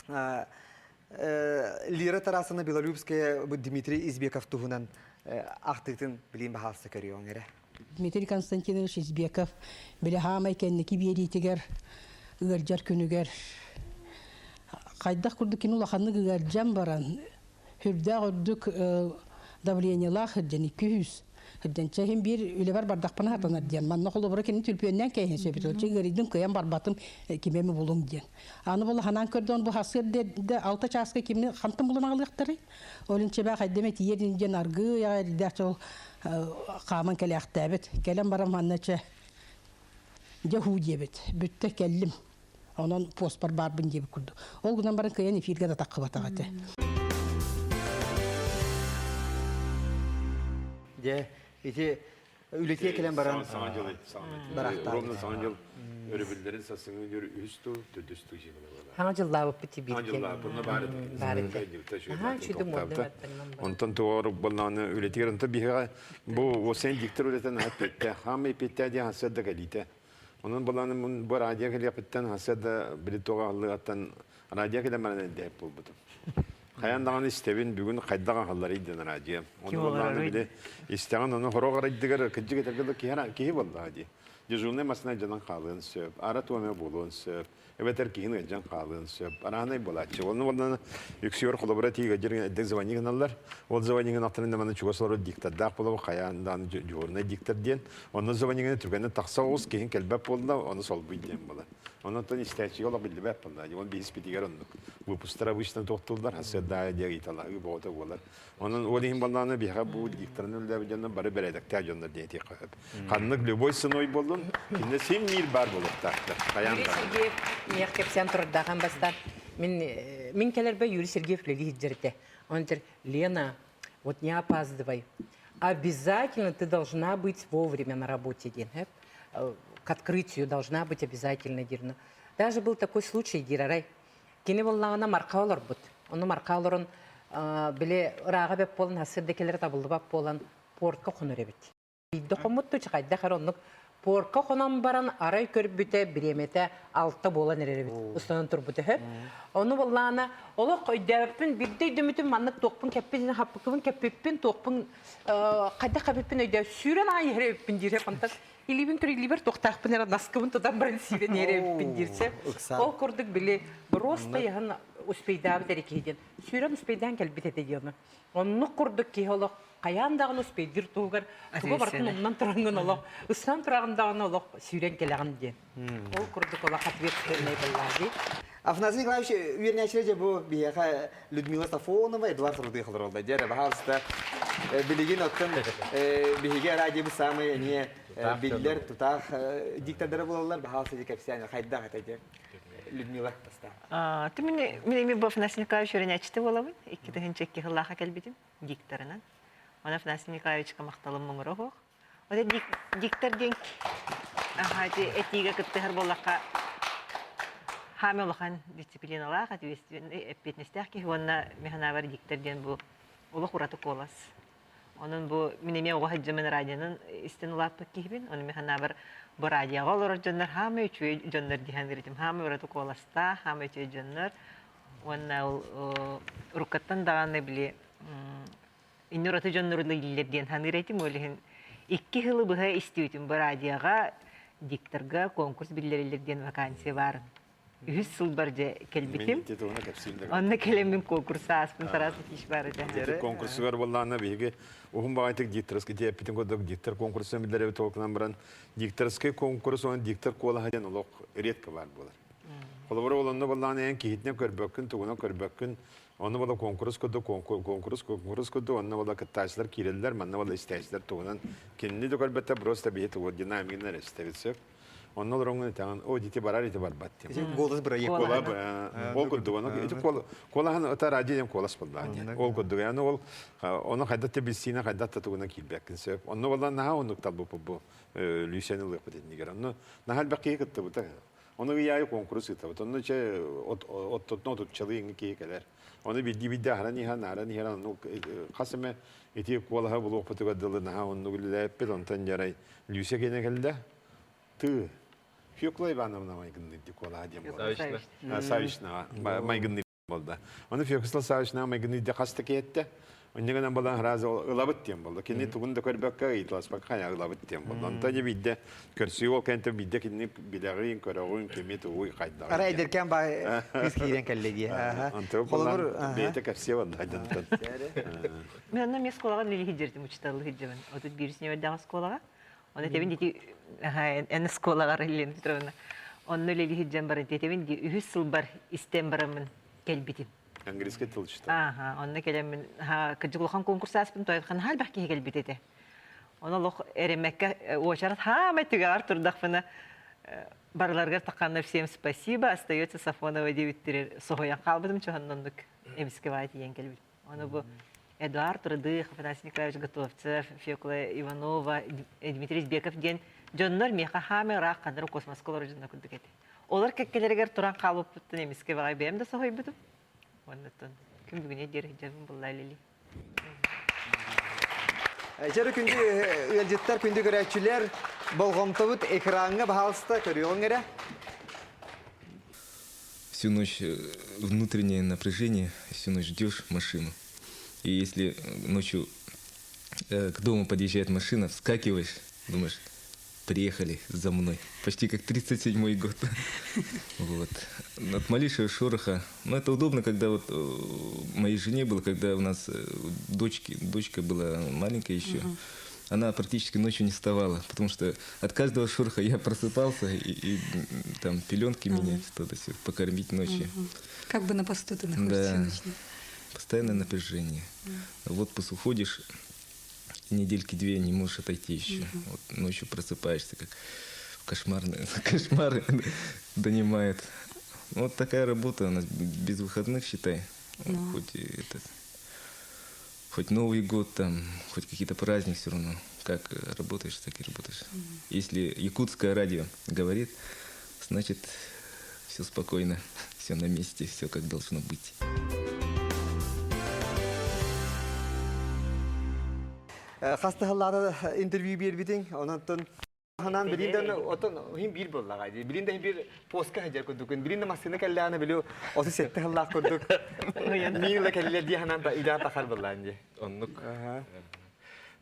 эрэ. Лира Тарасовна Белолюбская Дмитрий Избеков туһунан ахтыытын билин баҕалса көрүөҥ эрэ. Дмитрий Константинович Избеков били хаамай кэнники биэриитигэр ыалдьар күнүгэр хайдах курдук кини улаханнык ыалдьан баран сүрдээх үрдүк давлениелаах сылдьан 200 сылдьан чэ иһин биир үлэбэр бардахпына сатанар диэн манна холобура кини түлпүөннээн кээһин сөбүт ыарыйдым кыайан барбатым кими эми булуҥ диэн аны була ханаан көрдөөн бу хасыар да алта чааска кимни хантан булан аҕалыахтарый Ол чебэ хайдаме тиийэр диэн аргыы яҕа эрдээх чол хааман кэлээхтээбит. Кэлэн баран манна чэ дьэ хуу диэбит. Бүттэ кэллим. Онон пуоспар баарбын диэбит курдук. Ол гынан баран кыайан эфиргэ да таххыбатах этэ. Дьэ, ити үлэтиэ кэлэн баран саҥа дьыл барахтаабыт. Ровно саҥа дьыл өрөбүллэрин сарсыҥҥы күн үһүс тыл, төрдүс тыл жиналар. Саҥа дьыллаабыппыт Саҥа дьыллаабыт баар Баар этэ. Онтон туор боллааны үлэтигэр онто биһиэхэ бу осен диктор үлэтин аһат петте хаамай петте диэн хасыарда кэлиитэ. Онон боллааны бу радио кэлиэхпиттэн хасыарда били туоҕа аллыгаттан. Радио кэлэн баран эрдэһит буолбутум. Хайаан даҕаны истэбин, бүгүн хайдах аһалларый диэн радио. Ону буоллаҕына били истэҕин, ону хорох арайдыгар кырдьык этэргэ да киһи киһи буоллаҕа дии. Дежурнай массыына дьанан хаалыан сөп, аара туох эмэ буолуон сөп, эбэтэр киһин ыалдьан хаалыан сөп. Араанай буолааччы. Онну буоллаҕына үксүгэр холобура тиийгэ дьиҥ эрдэ звонить гыналлар. Ол звонить гынахтарын да чугас олорор диктордаах буолабы хайаан даҕаны дежурнай диктор диэн. Онно звонить гына түргэнник тахса оҕус, киһин кэлбэт буолла, ону солбуй диэн буолар. Онон истээччигэ олох биллибэт буолла. Ол биһиспитигэр оннук. Выпустар обычно тохтууллар, хасыардаайа диэн ыйыталаһыы боҕото буолар. Онон ол иһин буоллаҕына биһиэхэ бу дикторын үлэлээбит дьоннор бары бэрээдэктээх дьоннор диэн этиэххэ сөп. Ханнык любой ценой буоллун, кинилэр син биир баар буолуохтаахтар. Хайаан Юрий Сергеев миэх кэпсээн турардаахын бастаан мин мин кэлэрбэ Юрий Сергеев үлэлии сылдьар этэ. Он говорит, Лена, вот не опаздывай. Обязательно ты должна быть вовремя на работе диэн. К открытию должна быть обязательно диир. Даже был такой случай диир арай. Кини буоллаҕына марха олорбут. Ону марха олорон били ырааҕа бэп буолан сарсыарда кэлэрэ табыллыбат буолан портка хонор эбит. Биирдэ хоммут хайдах эрэ оннук портка хонон баран арай көрбүтэ бириэмэтэ алта буолан эрэр эбит. Устанан турбут үһү. Ону буоллаҕына олох өйдөөбөппүн биирдэ өйдөммүтүм маннык туохпун кэппит хаппыккыбын кэппиппин туохпун хайдах кэппиппин өйдөө сүүрэн аҕай иһэр эбиппин диир онтон илиибин көр илиибэр туохтаахпын эрэ наскыбын тутан баран сүүрэн иһэр эбиппин диир Ол курдук били просто яһын успейдаабыт эрэ киһи диэн сүүрэн успейдаан кэлбит этэ диэн Оннук курдук киһи олох хайаан даҕаны успейдир туһугар тугу барытын умнан тураҥҥын олох ыстаан тураҕын даҕаны олох сүүрэн кэлэҕин диэн. Ол курдук олох ответственный буоллаа Афанасий Николаевич үөрэнээччилэр дьэ бу биһиэхэ Людмила Сафонова, Эдуард Рудых олороллор. Дьэ, баһаалыста билигин оттон биһиги радиобыт саамай эмиэ биллэр тутаах диктордара буолаллар. Баһаалыста дьэ кэпсээн хайдах этэ дьэ Людмила Ты мин мин эми бу Афанасий Николаевич үөрэнээччитэ буолабын. 2002 сыллаахха кэлбитим дикторынан. Оны Афанасий Николаевичка махталым муҥура суох. Оте диктор диэн аха этиигэ кыттыһар буоллахха хаами улахан дисциплиналаах, ответственный, эппиэтинэстээх киһи уонна механабар диктор диэн бу олох ураты куолас. Онон бу мин эмиэ оҕо сылдьаммын радионан истэн улааппыт киһибин. Ону мин санаабар бу радиоҕа олорор дьоннор хаамай үчүгэй дьоннор дии саныыр Хаамай ураты куоластаах, хаамай үчүгэй дьоннор. Уонна ол уруккаттан даҕаны били инни ураты дьоннор үлэлииллэр диэн саныыр этим. Ол иһин икки сылы быһа истибитим бу радиоҕа дикторга конкурс биллэриллэр диэн вакансия баарын. Үһүс сылбар дьэ кэлбитим. Онно кэлэммин конкурс ааспын Тарас Никитич баар этэ. Конкурсугар буоллаҕына биһиги уһун баҕайытык дикторскай диэппитин курдук диктор конкурсун биллэрэбит толкунан баран дикторскай конкурс уонна диктор куолаһа диэн олох редко баар буолар. Холобура ол онно буоллаҕына эн киһитинэн көрбөккүн, тугунан көрбөккүн, онно буола конкурс курдук, конкурс конкурс курдук, онно буола кыттааччылар киирэллэр, манна буола истээччилэр тугунан кинини да көрбөттөр, просто биһи тугу динамигынан истэбит сөп. Онно олороҥҥун этэҕин, о, дити барар, ити барбат диэн. Голос бырайыак. Ол курдук, ону ити куолаһын ыта радио диэн куолас буоллаҕа диэн. Ол курдук, аны ол ону хайдах да билсиинэ хайдах да тугунан киирбэккин сөп. Онно буолан наһаа оннук талбыппыт бу Лүүсэни ылыахпыт иннигэр. Онно наһаа элбэх киһи кыттыбыта. Ону ый аайы конкурс ыытабыт. Онно чэ оттотно отуччалыы иҥи киһи кэлэр. Ону биирдии-биирдэ аһаран иһэн, аһаран иһэн, ону хас эмэ ити куолаһы булуохпутугар дылы наһаа оннук үлэлээппит. Онтон дьарай Лүүсэ киэнэ кэллэ. Тыы. Фёкла Ивановна майгынныыр куолаһа диэн буолла. Савична майгынныыр буолда. Ону Фёкла Савична майгынныыр хас да киһиэттэ. Онньа гынан балан сразу ылабыт диэн буолла. Кини тугун да көрбөккө ыйыталаспакка хайа ылабыт диэн буолла. Онтон дьэ биирдэ көрсүү ол кэнтэ биирдэ кинини билэҕин, көрөҕүн, кими тугуй хайдаҕын. Ара эдэркээн баа кыыс киирэн кэллэ дии. Онтон Холобур, бэйэтэ кэпсиэ онно дьонтон. Мен онно эмиэ оскуолаҕа үлэлии сылдьыбытым, учууталлыы сылдьабын. 31 нүөмэрдээх оскуолаҕа. Оны этэбин дити эн оскуолаҕар Елена Петровна. Онно үлэлии сылдьан баран этэбин ди үһүс сылбар истэн бараммын кэлбитим. Английский тыл читал. Ааха, онно кэлэммин кырдьык улахан конкурс ааспын тойотхан элбэх киһи кэлбит этэ. Ону олох эрэммэккэ уочарат хаамай түгэҕэр турдахпына барыларыгар тахханна всем спасибо, остается Сафонова диэбиттэрэр соһуйан хаалбытым чоһонноннук эмискэ баай тиийэн кэлбит. Ону бу Эдуард Рыдых, Афанасий Николаевич Готовцев, Фекла Иванова, Дмитрий Избеков диэн дьоннор миэхэ хаамай ыраах ханнары космоска олорор дьоннор курдук этэ. Олор кэккэлэригэр туран хаалбыппыттан эмискэ баҕай бэйэм да соһуйбутум. Оннуттан күн бүгүнэ диэри сылдьабын булла илили. Дьэрэ күндү ыалдьыттар, күндү көрөөччүлэр, болҕомтобут экраҥҥа баһаалыста көрүөҕүҥ эрэ. Всю ночь. внутреннее напряжение, всю ночь ждешь машину. И если ночью к дому подъезжает машина, вскакиваешь, думаешь, приехали за мной. Почти как 37-й год. Вот. От малейшего шороха. Но это удобно, когда вот моей жене было, когда у нас дочки, дочка была маленькая еще. Она практически ночью не вставала, потому что от каждого шороха я просыпался и, и там пеленки менять, что-то все, покормить ночью. Как бы на посту ты находишься Да. ночью. Постоянное напряжение. В отпуск уходишь, недельки две не можешь отойти еще. Вот ночью просыпаешься, как в кошмарные, кошмары донимает. Вот такая работа у нас без выходных, считай. Ну. Хоть и этот, хоть Новый год там, хоть какие-то праздники все равно. Как работаешь, так и работаешь. Если якутское радио говорит, значит все спокойно, все на месте, все как должно быть. Хастахаллары интервью бербитин, онантон ханан билинден отон хим бир боллага ди. Билинден бир постка хажар курдук. Билинде массыны каллааны билю 37 хыллаах курдук. Миила калле ди ханан та ида тахар боллаан ди. Оннук.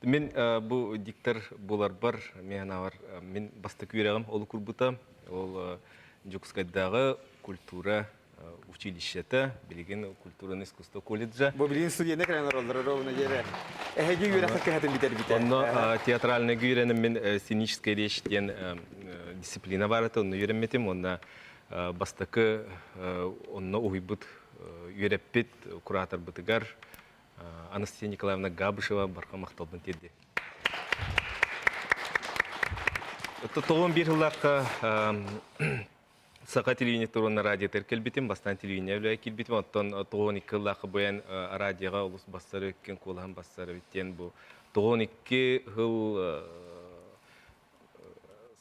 Мен бу диктор буларбар мен авар мен бастык үйрәгем ол курбута ол Дьокуускайдааҕы культура училищета билигин культураны искусство колледжа. Бу билин студияны кэлэн олороллор ровно жере. Эһиги үөрэх кэхэтин битер бите. Онно театральный үйренем мен сценическая речь диэн дисциплина бар это онно үйренметим онна бастакы онно уһуйбут үөрэппит куратор бытыгар Анастасия Николаевна Габышева барҕа махталбын тиэрдэ. Тоҕон биир сыллаахха Саха телевидение туруна радио кэлбитим, бастаан телевидение үлэ киирбитим, оттон 92 сыллаахха буйан радиоға олус бассары өккен куолаһан бассары биттен бу 92 сыл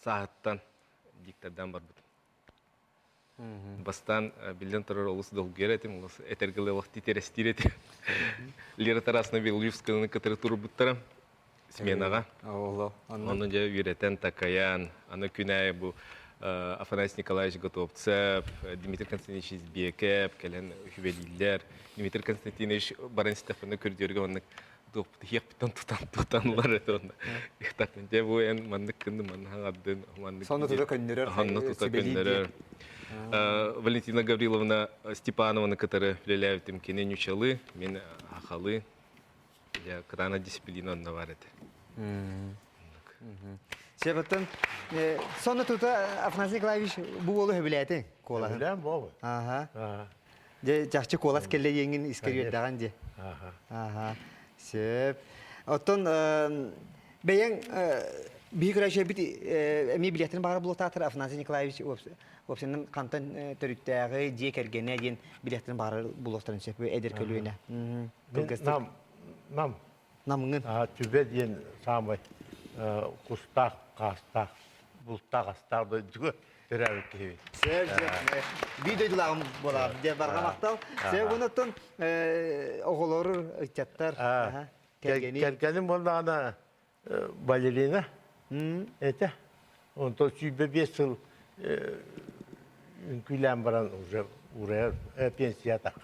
сааттан диктордан барбытым. Бастан билден турар олус долгуйар этим, олус этергеле вакыт итерестир этим. Лира Тарасовна Белолюбскаяны кытары турбуттара сменаға. Оны же үйрәтен такаян, аны күнәй бу Афанасий Николаевич Готовцев, Дмитрий Константинович Избеков, кэлэн хүбэлииллэр. Дмитрий Константинович баран Стефаны көрдөргө онны хиэхпиттэн тутан тутанлар это онна. Ихтакын же бу эн маннык кынды манны аддын маннык. Сонно тута көннөрөр. Сонно тута көннөрөр. Валентина Гавриловна Степановна кытары үлэлээбитим кини нууччалыы, мин сахалыы. Я кытаанах дисциплина онно баар этэ. Себеттен сонно тута Афанасий Николаевич бу уолу сөбүлээтиҥ куолаһын. Сөбүлээн буолу. Аха. Де жакчы куолас келле еңин искер ди. Аха. Сөп. Оттон бэйэҥ биһи көрөчө бит эми билеттин бары булуктаатыр Афанасий Николаевич опсенин хантан төрүттээҕи дьиэ кэргэнэ диэн билеттин бары булуктарын сөп эдэр көлүөнэ. Нам, нам. Намыңын. Түбэ диэн саамай кустаах, хаастаах, бултаах, астаах дойдуга төрөөбүт киһи. Сөп, сөп. Биир дойдулааҕым буолар диэн барҕа махтал. Сөп, онуттан оҕолору ыччаттар. Кэргени. Кэргэним буоллаҕына балерина этэ. Онтон 25 сыл үҥкүүлээн баран уже урайар пенсия тахха.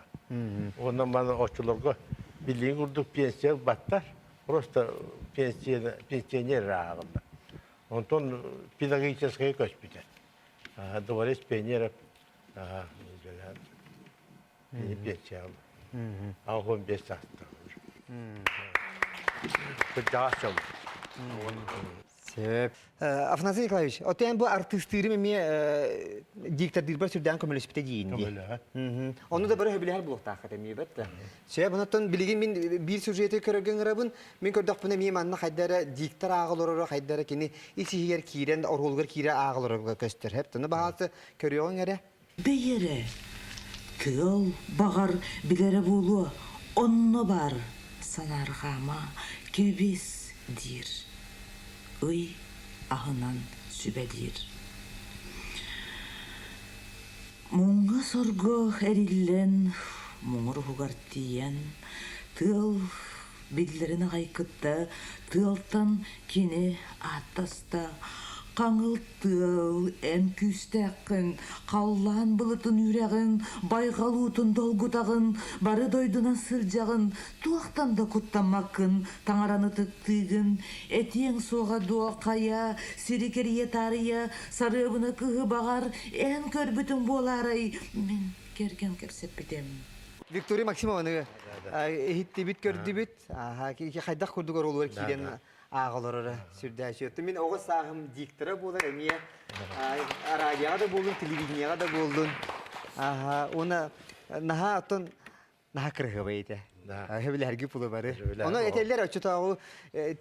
Онон маны оччолорго билигин курдук пенсия ылбаттар. Просто пенсионер ааҕыллар. Онтон педагогическай көспүтэ. Дворец пионеров пенсия 15 саастаах. Кырдьаҕас дьон. Сөп. Афанасий Николаевич, оттон бу артыыстыырым эмиэ диктордыырбар сүрдээн көмөлөспүтэ диин дии. Ону да бары сөбүлэһэр буолуохтаах эмиэ бэт. Сөп, онтон билигин мин биир сюжети көрөргө ыҥырабын. Мин көрдөхпүнэ эмиэ манна хайдара диктор ааҕылар хайдара кини ис иһигэр киирэн оруолугар киирэ ааҕылар көстөр. Хэп, тыны баҕасы көрүөҕүҥ эрэ. Бэйэрэ, тыал баҕар билэрэ буолуо, онно бар санаарҕаама, кэбис диир. Ый аһынан сүбэлиир. Муҥҥа-сорго эриллэн, муҥур уһугар тиийэн, тыал биллэрин аҕай кытта тыалтан кини ааттаста. Хаҥыл тыал, эн күүстээххин, халлаан былытын үүрэҕин, байҕал уутун долгутаҕын, бары дойдунан сылдьаҕын, туохтан да куттаммаккын, таҥараны ытыктыыгын, этиэҥ суоҕа дуо, хайа, сири кэрийэ таарыйа, сарыабына кыһы баҕар, эн көрбүтүҥ буолаарай, мин кэргэн кэпсэппитим. Виктория Максимованы иһиттибит, көрдүбүт. Хайдах курдук оруолугар киирэн ааҕа олороро сүрдээх. Мин оҕо сааһым диктора буолар эмиэ радиоҕа да буоллун, телевидениеҕа да буоллун. Уонна наһаа оттон наһаа кырыһыбай этэ. Сөбүлэһэрги пулу бары. Ону этэллэр оччотооҕу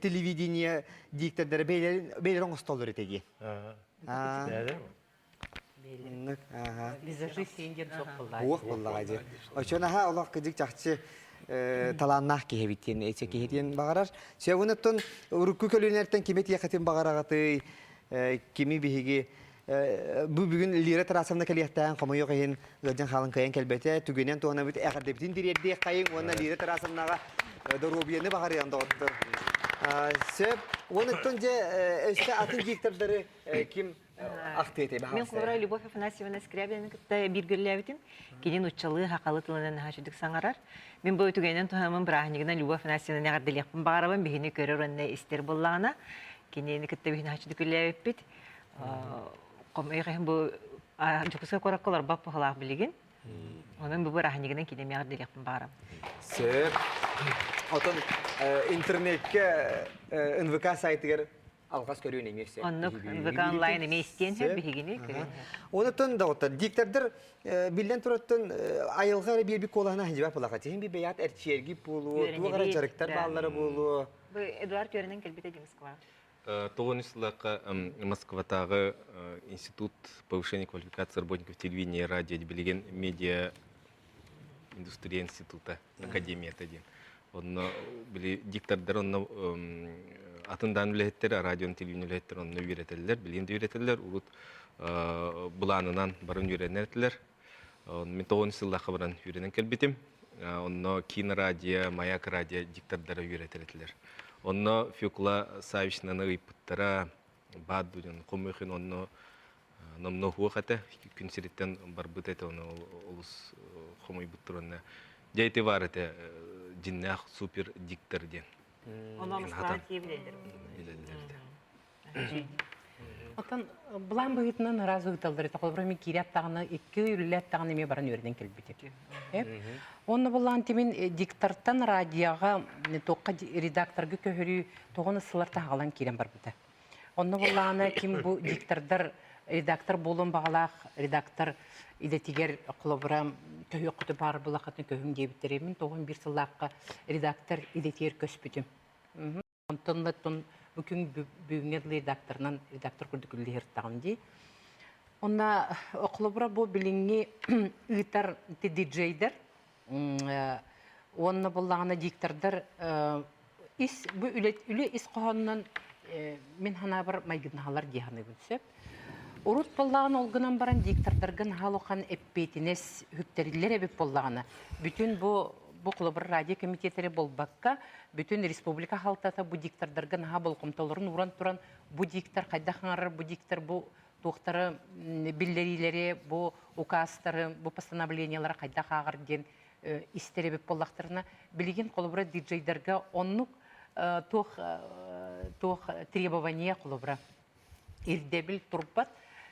телевидение диктордара бэйэлэрин оҥостоллор этэ дии. Визажист диэн суох буоллаҕа. Уох буоллаҕа дии. Оччо наһаа олох кыдьык чахчы талааннаах киһи эбит диэн эчэ киһи диэн баҕарар. Сөбүнэттэн урукку көлүөнэртэн кими тиэхэтин баҕараҕатый, кими биһиги бу бүгүн Лира Тарасовна кэлиэхтээн хомойуох иһин ыалдьан хаалан кыайан кэлбэтэ. Түгэнэн туһанабыт эҕэрдэбитин тириэрдиэх хайыҥ уонна Лира Тарасовнаҕа доруобуйаны баҕарыан доҕоттор. Сөп. Уонуттан дьэ өссө атын диктордары ким ахтыы этэй Мин холобура Любовь Афанасьевна Скрябинаны кытта бииргэлээбитим. Кини нуччалыы хахалы тылынан наһаа үчүгдүк саҥарар. Мин бу үтүгэнэн туһаммын бырааһынньыгынан Любовь Афанасьевнаны эҕэрдэлиэхпин баҕарабын. Биһини көрөр уонна истэр буоллаҕына, кинини кытта биһини наһаа үчүгдүк үлэлээбиппит. Хомойуох иһин бу Дьокуускай куоракка олорбот быһыылаах билигин. Онон бу бырааһынньыгынан кинини эмиэ эҕэрдэлиэхпин баҕарабын. Сөп. Отон интернеккэ НВК сайтыгар алҕас көрүүн эмиэ сөп. Оннук НВК онлайн эмиэ истиэн сөп биһигини көрүөн сөп. Онуттан да оттон диктордар биллэн тураттан айылҕа эрэ биэрбит куолаһына ханжыбат булаха. Тиһин би бэйат эрчиэрги буолуо, туох эрэ дьарыктар бааллара буолуо. Бу Эдуард үөрэнэн кэлбитэ дии Москваҕа. Тоҕон сыллаахха Москватааҕы институт повышения квалификации работников телевидения и радио билигин медиа индустрия института академията диэн Онно били диктордар онно атын даан үлэһиттэр, радион телевидение үлэһиттэр онно үөрэтэллэр, билигин да үөрэтэллэр. Урут былаанынан баран үөрэнэр этилэр. Мин тоҕон сыллаахха баран үөрэнэн кэлбитим. Онно кинорадио, маяк радио диктордара үөрэтэр этилэр. Онно Фёкла Савичнаны ыйпыттара, Бааддудин, Хомыхин онно номно уһуох этэ, күн сириттэн барбыт этэ, ону олус хомуйбуттар уонна дьэ ити баар этэ дьиннээх супер диктор диэн. Ону Москваҕа тиийэ билэллэр. Билэллэр этэ. Оттон былаан быһыытынан ыраас ыыталлар этэ. Холобура, мин киирээт даҕаны, икки ый үлэлээт даҕаны эмиэ баран үөрэнэн кэлбитим. Онно былаан тимин диктортан радиоҕа туохха редакторга көһөрүү тоҕо сылар таһаҕалан киирэн барбыта. Онно буоллаҕына ким бу диктордар редактор буолуон баҕалаах редактор идэтигэр холобура көһүөххүтү баар булахатын көһүҥ диэбиттэрэ. Мин тоҕун биир сыллаахха редактор идэтигэр көспүтүм. Онтон да бу күн бүгүҥҥэ дылы редакторынан редактор курдук үлэлиһиртэҕим дии. Онно холобура бу билиҥҥи ыытар диджейдэр уонна буоллаҕына диктордар ис бу үлэ, үлэ ис хоһоонунан мин санаабар майгыннаһалар дии саныыбын сөп. Урут буоллаҕына ол гынан баран диктордарга наһаа улахан эппиэтинэс үктэриллэр эбит буоллаҕына бүтүн бу бу холобур радио комитетэрэ буолбакка бүтүн республика халтата бу диктордарга наһаа болҕомтолорун ууран туран бу диктор хайдах аҥарар бу диктор бу туохтары биллэриилэри бу указтары бу постановлениелары хайдах ааҕар диэн истэр эбит буоллахтарына билигин холобура диджейдарга оннук туох туох требование холобура ирдэбил турбат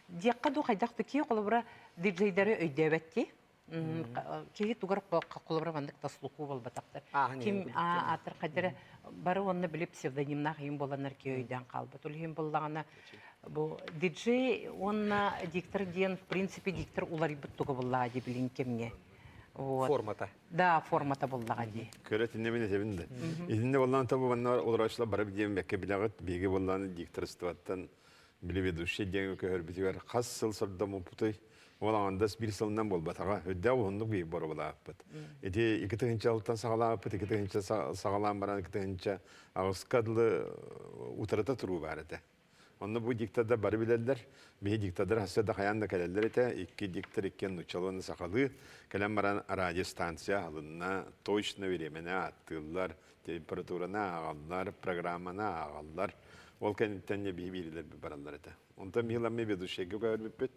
диэххэ дуу хайдах да киһи холобура диджейдары өйдөөбөт дии киһи тугар холобура маннык таслуху буолбатахтар ким аатыр хайдара бары уонна били псевдонимнаах иһин буоланнар киһи өйдөөн хаалбат ол иһин буоллаҕына бу диджей уонна диктор диэн в принципе диктор уларыйбыт туга буллаҕа дии билин кэмҥэ Вот. Формата. Да, формата буллаҕа дии. Көрө итиннэ мин этэбин да. Итиннэ боллаан табы манна олороочулар бары диэн бэккэ билэҕит. Биһиги боллааны дикторствоттан били ведущий диэн көһөрбүтүгэр хас сыл сордоммуппутуй? Ол аҥандас биир сылынан буолбатаҕа. Үрдээх уһуннук биир боробулааппыт. Ити 2 алтан саҕалаабыппыт, 2 саҕалаан баран 2 аҕыска дылы утарыта туруу баар этэ. Онно бу диктордар бары билэллэр. Биһи диктордар хасса да хайаан да кэлэллэр этэ. Икки диктор иккиэн нууччалыы уонна сахалыы. Кэлэн баран радиостанция аһылынна, точно времени ааттыыллар, температураны ааҕаллар, программаны ааҕаллар. Ол кэнниттэн не биһи биирилэр бараллар этэ. Онтон Миламмы ведущайга көһөрбүппүт.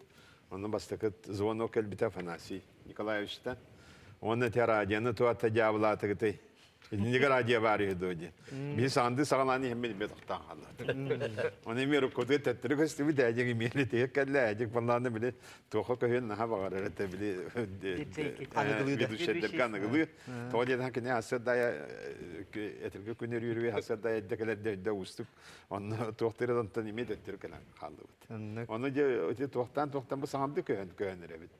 Онно бастакы звонок кэлбитэ Афанасий Николаевичтан. Уонна те радионы туата дьаабылаатыгытай. Итинник радио баар үһү дуо диэн. Биһи саҥардыы саҕалаан иһэммит эмиэ тохтоон хааллыбыт. Оны эмиэ руккутугар төттөрү көстүбүт ээдьик эмиэ тиһик кэллэ ээдьик баллааны били туохха көһүөн наһаа баҕарар этэ били ведущайдарга аныгылыы. Тоҕо диэтэх кини сарсыардая этиргэ күн өрүүрү сарсыардая эрдэ кэлэрдэ өйдө уустук. Онно туохтары онтон эмиэ төттөрү кэлэн хааллыбыт. Ону дьэ ити туохтаан туохтан бу саҥардыы көһөн көһөн эрэбит.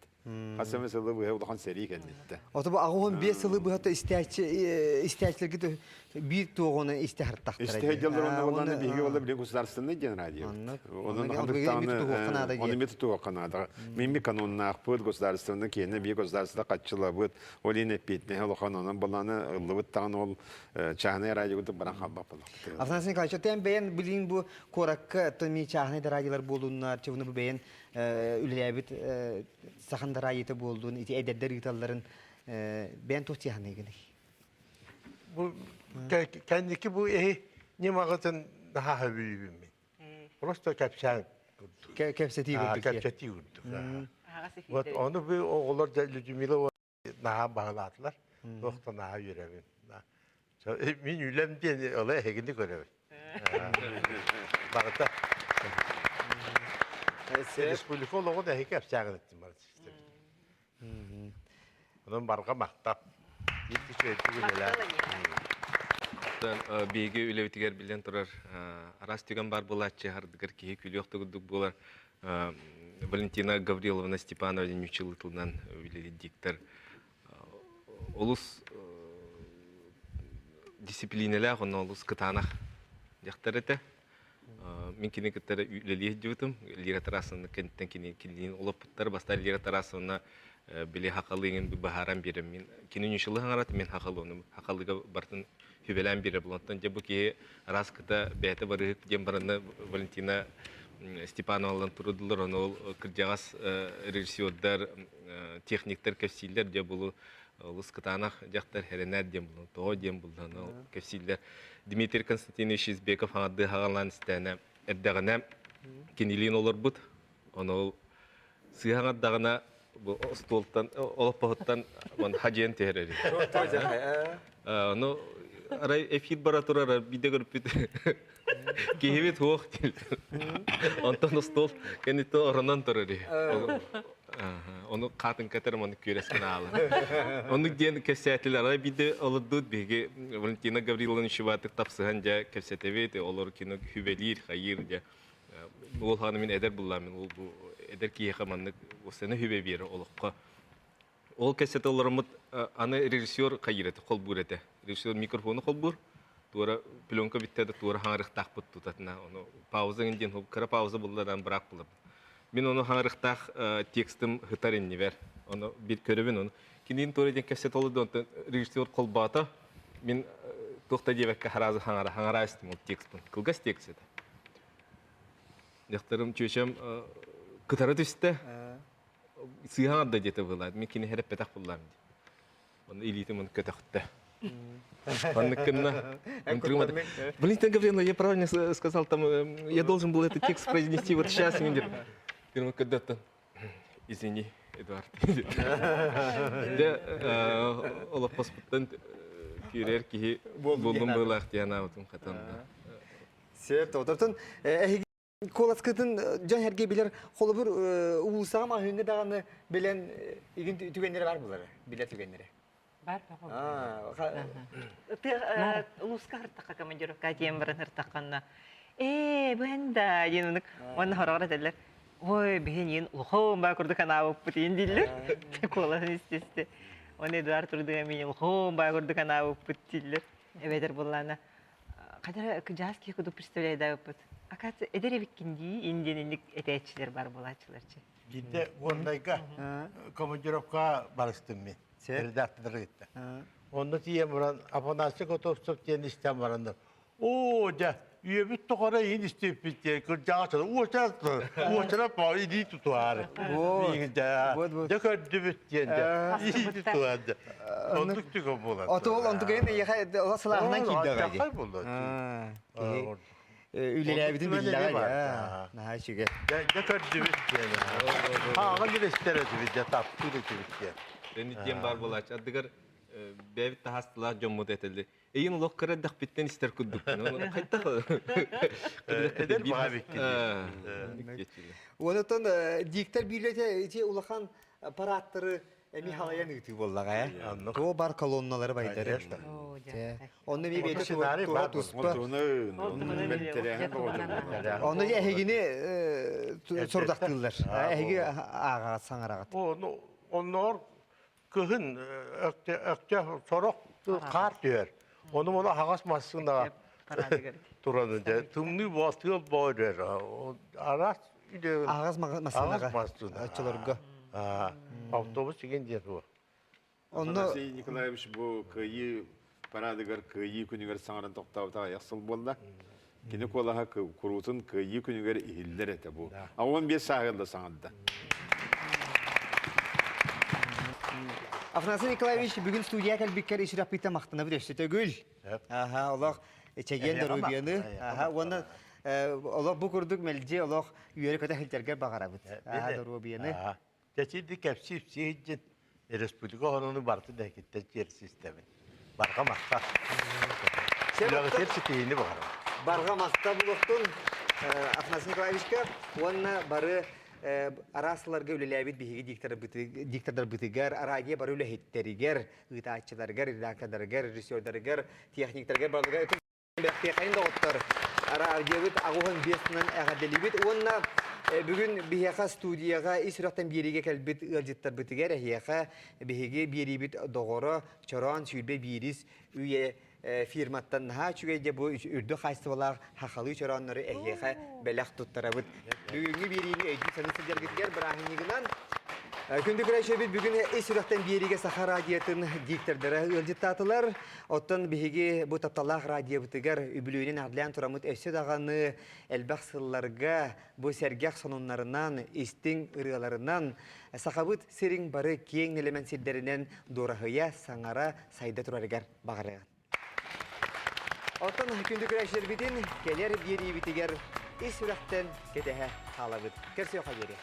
Хас эмэ сылы быһа улахан сэрии кэнниттэн. Ото бу 85 сылы быһата истээччи истээччилэргит биир туоҕуна истэ хартахтара. Истэ дьаллар онно боллааны биһиги болла били государственный диэн радио. Онон Оны ми тутуохха наада. Мин ми каноннаахпыт государственный киэнэ бии государство хаччылабыт. Ол ин эппиэтинэһэ улахан онон боллааны ыллыбыт таҕын ол чааһынай радио баран халбап боллах. Афанасий Николаевич, тэн бэйэн билин бу куоракка томи чааһынай да радиолар буолуннар, чыбыны бу бэйэн үлэлээбит сахан да радиота буолдун, ити эдэрдэр ыыталларын бэйэн туох тиэханыгыный? Бу кэнники бу эһи ньымаҕытын наһаа сөбүлүүбүн мин. Просто кэпсээн курдук. Кэпсэтии курдук. Кэпсэтии курдук. Вот ону бу оҕолор Людмила наһаа баһылаатылар. Туох да наһаа үөрэбин. Мин үлэм диэн оло эһигини көрөбүн. Барыта. Республика олоҕун эһиги кэпсээҕин эттим бары системин. Онон барҕа махтал. Биһиги үлэбитигэр биллэн турар араас түгэн бар буолааччы ардыгар киһи күлүөх да курдук буолар. Валентина Гавриловна Степанова диэн ньуччалыы тылынан үлэлиир диктор олус дисциплинэлээх онно олус кытаанах дьахтар этэ. Мин кини кытта үлэлии сылдьыбытым. Лира Тарасовна кэнниттэн кини кинилиин олоппуттар. Бастаан Лира Тарасовна били хахалы иҥин быһааран биэрэн мин кини ньуччалыы хаҥарат мин хахалы ону хахалыга барытын сүбэлээн биэрэр булантан дьэ бу киһи араас кыта бэйэтэ барыһык диэн баранна Валентина Степановалан турудулар ону ол кырдьаҕас режиссердар техниктэр кэпсииллэр дьэ булу олус кытаанах дьахтар хэрэнээр диэн булан тоҕо диэн буллан ол кэпсииллэр Дмитрий Константинович Избеков хаҥардыы хаҕалаан истээнэ эрдэҕинэ кинилиин олорбут ону ол сыыһа аҥардаҕына бу остуолтан олоппоһуттан хадьыйан түһэрэр. Ону арай эфир бара турар биирдэ көрүппүт киһибит суох Онтон остуол кэнниттэн оронон турар Ону хаатын кэтэр ону күөрэскин аалы. Оннук диэн кэпсээтилэр. Арай биирдэ олордуут биһиги Валентина Гавриловна Шибатык тапсыһан дьэ кэпсэтэбит, олор кино хүбэлиир, хайыыр дьэ Ол хааны мин эдэр буллаам, ол бу эдэр киһиэхэ маннык сцена хүбэ биэрэр олоххо. Ол кэссэтэ олороммут аны режиссер хайыыр этэ, холбуур этэ. Режиссер микрофону холбуур, туора пленка бүттэ да туора хаҥарыахтаахпыт тутатына. Ону пауза диэн кыра пауза булла быраак булабын. Мин ону хаҥарыахтаах текстым һытар иннибэр. Ону бир көрөбүн ону. Киниин туора диэн кэссэтэ олорду, онтон режиссер холбоото. Мин туох да диэбэккэ харазы хаҥара хаҥара истим ол текстпын. Кылгас текст этэ. Дьахтарым чүөчэм кытара түстэ. Сыыһаҥар да диэтэ быһыылаат. Мин кини хэрэппэтэх буллаам дии. Онно илиитин мун көтөхтө. Оннук гынна. Валентина Гавриловна, я правильно сказал, там, я должен был этот текст произнести вот сейчас. Извини, Эдуард. Дьэ, олоппоспуттан киирэр киһи буоллум быылаах диэн аабытым хатан. Сөп, отортон эһиги куоласкытын дьон эргэ билэр холобур уулусаҕа маһыыны даҕаны билэн игин түгэннэрэ бар булары, билэр түгэннэрэ. Бар Улууска хыртахха командировка диэн баран хыртахханна ээ бу эн да диэн оннук уонна хороҕор этэллэр ой биһин иин улахан баа курдук анаабыппыт иин дииллэр куолаһын исти-исти уонна Эдуард Турдыга миин улахан баа курдук анаабыппыт дииллэр эбэтэр буоллаана хадара кыдьаас киһи курдук представляйдаабыппыт оказывается эдэр эбиккин дии иин диэн инник этээччилэр бар буолааччыларчы Биирдэ Горнайга командировка барыстым мин. Редакторы кытта. Онно тиийэн баран Афанасий Готовцев диэн истэн бараннар оо дьэ үйэбит тухары иһин истиппит диэн кырдьаҕас уочара уочара илии тутуһаары дьэ көрдүбүт диэн дьэ илии тутуһар дьэ оннук түгэн буолар Оту ол онтугайын эйиэхэ сылааһынан киирдэҕэ дии. үлэлээбитин биллэҕэ. Наһаа үчүгэй. Дьэ көрдүбүт диэн. Ааҕан билистэр этибит, дьэ таптыыр этибит диэн. Өнүт диэн баар буолааччы. Ардыгар бэйэбит таһаастылаах дьоммут этэллэр. Эйин олох кыра эрдэхпиттэн истэр курдукпун. Хайдах Эдэр баҕа эбиккин. Онтон диктор биирлете ити улахан парадтары эми халайан ыытыы буоллаҕа э. Туо бар колонналары байдары. Онно ми бэйэтэ тура туспа. Онно эһигини сорудахтыыллар. Эһиги ааҕаҕат саҥараҕыт. Онноор кыһын өктө сорох хаар түһэр. Ону мұны аһаҕас массыынаҕа туран тымныы буол тыал боорер. Араас Аҕас массыынаҕа. Оччолорго. Автобус деген диэн бу. Онно Афанасий Николаевич бу кыайыы парадыгар кыайыы күнүгэр саҥаран тохтообута аҕыйах сыл буолла. Кини куолаһа куруутун кыайыы күнүгэр иһиллэр этэ бу. А 15 сааһыгар да саҥарда. Афанасий Николаевич бүгүн студия кэлбиккэр исүрэхпиттэн махтанабыт өссө төгүл. Аха, олох чэгиэн доруобуйаны. Аха, уонна олох бу курдук мэлдьи олох үөрэ-көтө сылдьаргар баҕарабыт. Аха, доруобуйаны. Чэчирди кэпсиир сиһиддьин республика хонону барыты дэкиттэн чиэрсистэбин. Барҕа махта. Үлэҕитин ситиһиини баҕарабын. Барҕа махта булуохтун Афанасий Николаевичка уонна бары араас сылларга үлэлээбит биһиги диктордарбытыгар, радио бары үлэһиттэригэр, ыытааччыларыгар, редактордарыгар, режиссердарыгар, техниктарыгар барыларыгар Бэртиэхэйин доҕоттор, радиобыт аҕуһун биэс эҕэрдэлиибит уонна бүгүн биһиэхэ студияҕа ис сүрэхтэн биэриигэ кэлбит ыалдьыттарбытыгар эһиэхэ биһиги биэриибит доҕоро Чороон 21-ис үйэ фирматтан наһаа үчүгэй дьэ бу үрдүк хаачыстыбалаах хахалыы чорооннору эһиэхэ бэлэх туттарабыт. Бүгүҥҥү биэриини өйдүү саныы сылдьаргытыгар бырааһынньыгынан Күндү көрөөччүбүт бүгүн ис сүрэхтэн биэриигэ Саха радиотын диктордара ыалдьыттаатылар. Оттон биһиги бу тапталлаах радиобытыгар үбүлүөйүнэн эҕэрдэлээн тураммыт өссө даҕаны элбэх сылларга бу сэргэх сонуннарынан, истиҥ ырыаларынан сахабыт сирин бары киэҥ нэлэмэн сирдэринэн дуораһыйа, саҥара, сайда турарыгар баҕарыаҕын. Оттон күндү көрөөччүлэрбитин кэлэр биэриибитигэр ис сүрэхтэн кэтэһэ хаалабыт. Көрсүөххэ диэри.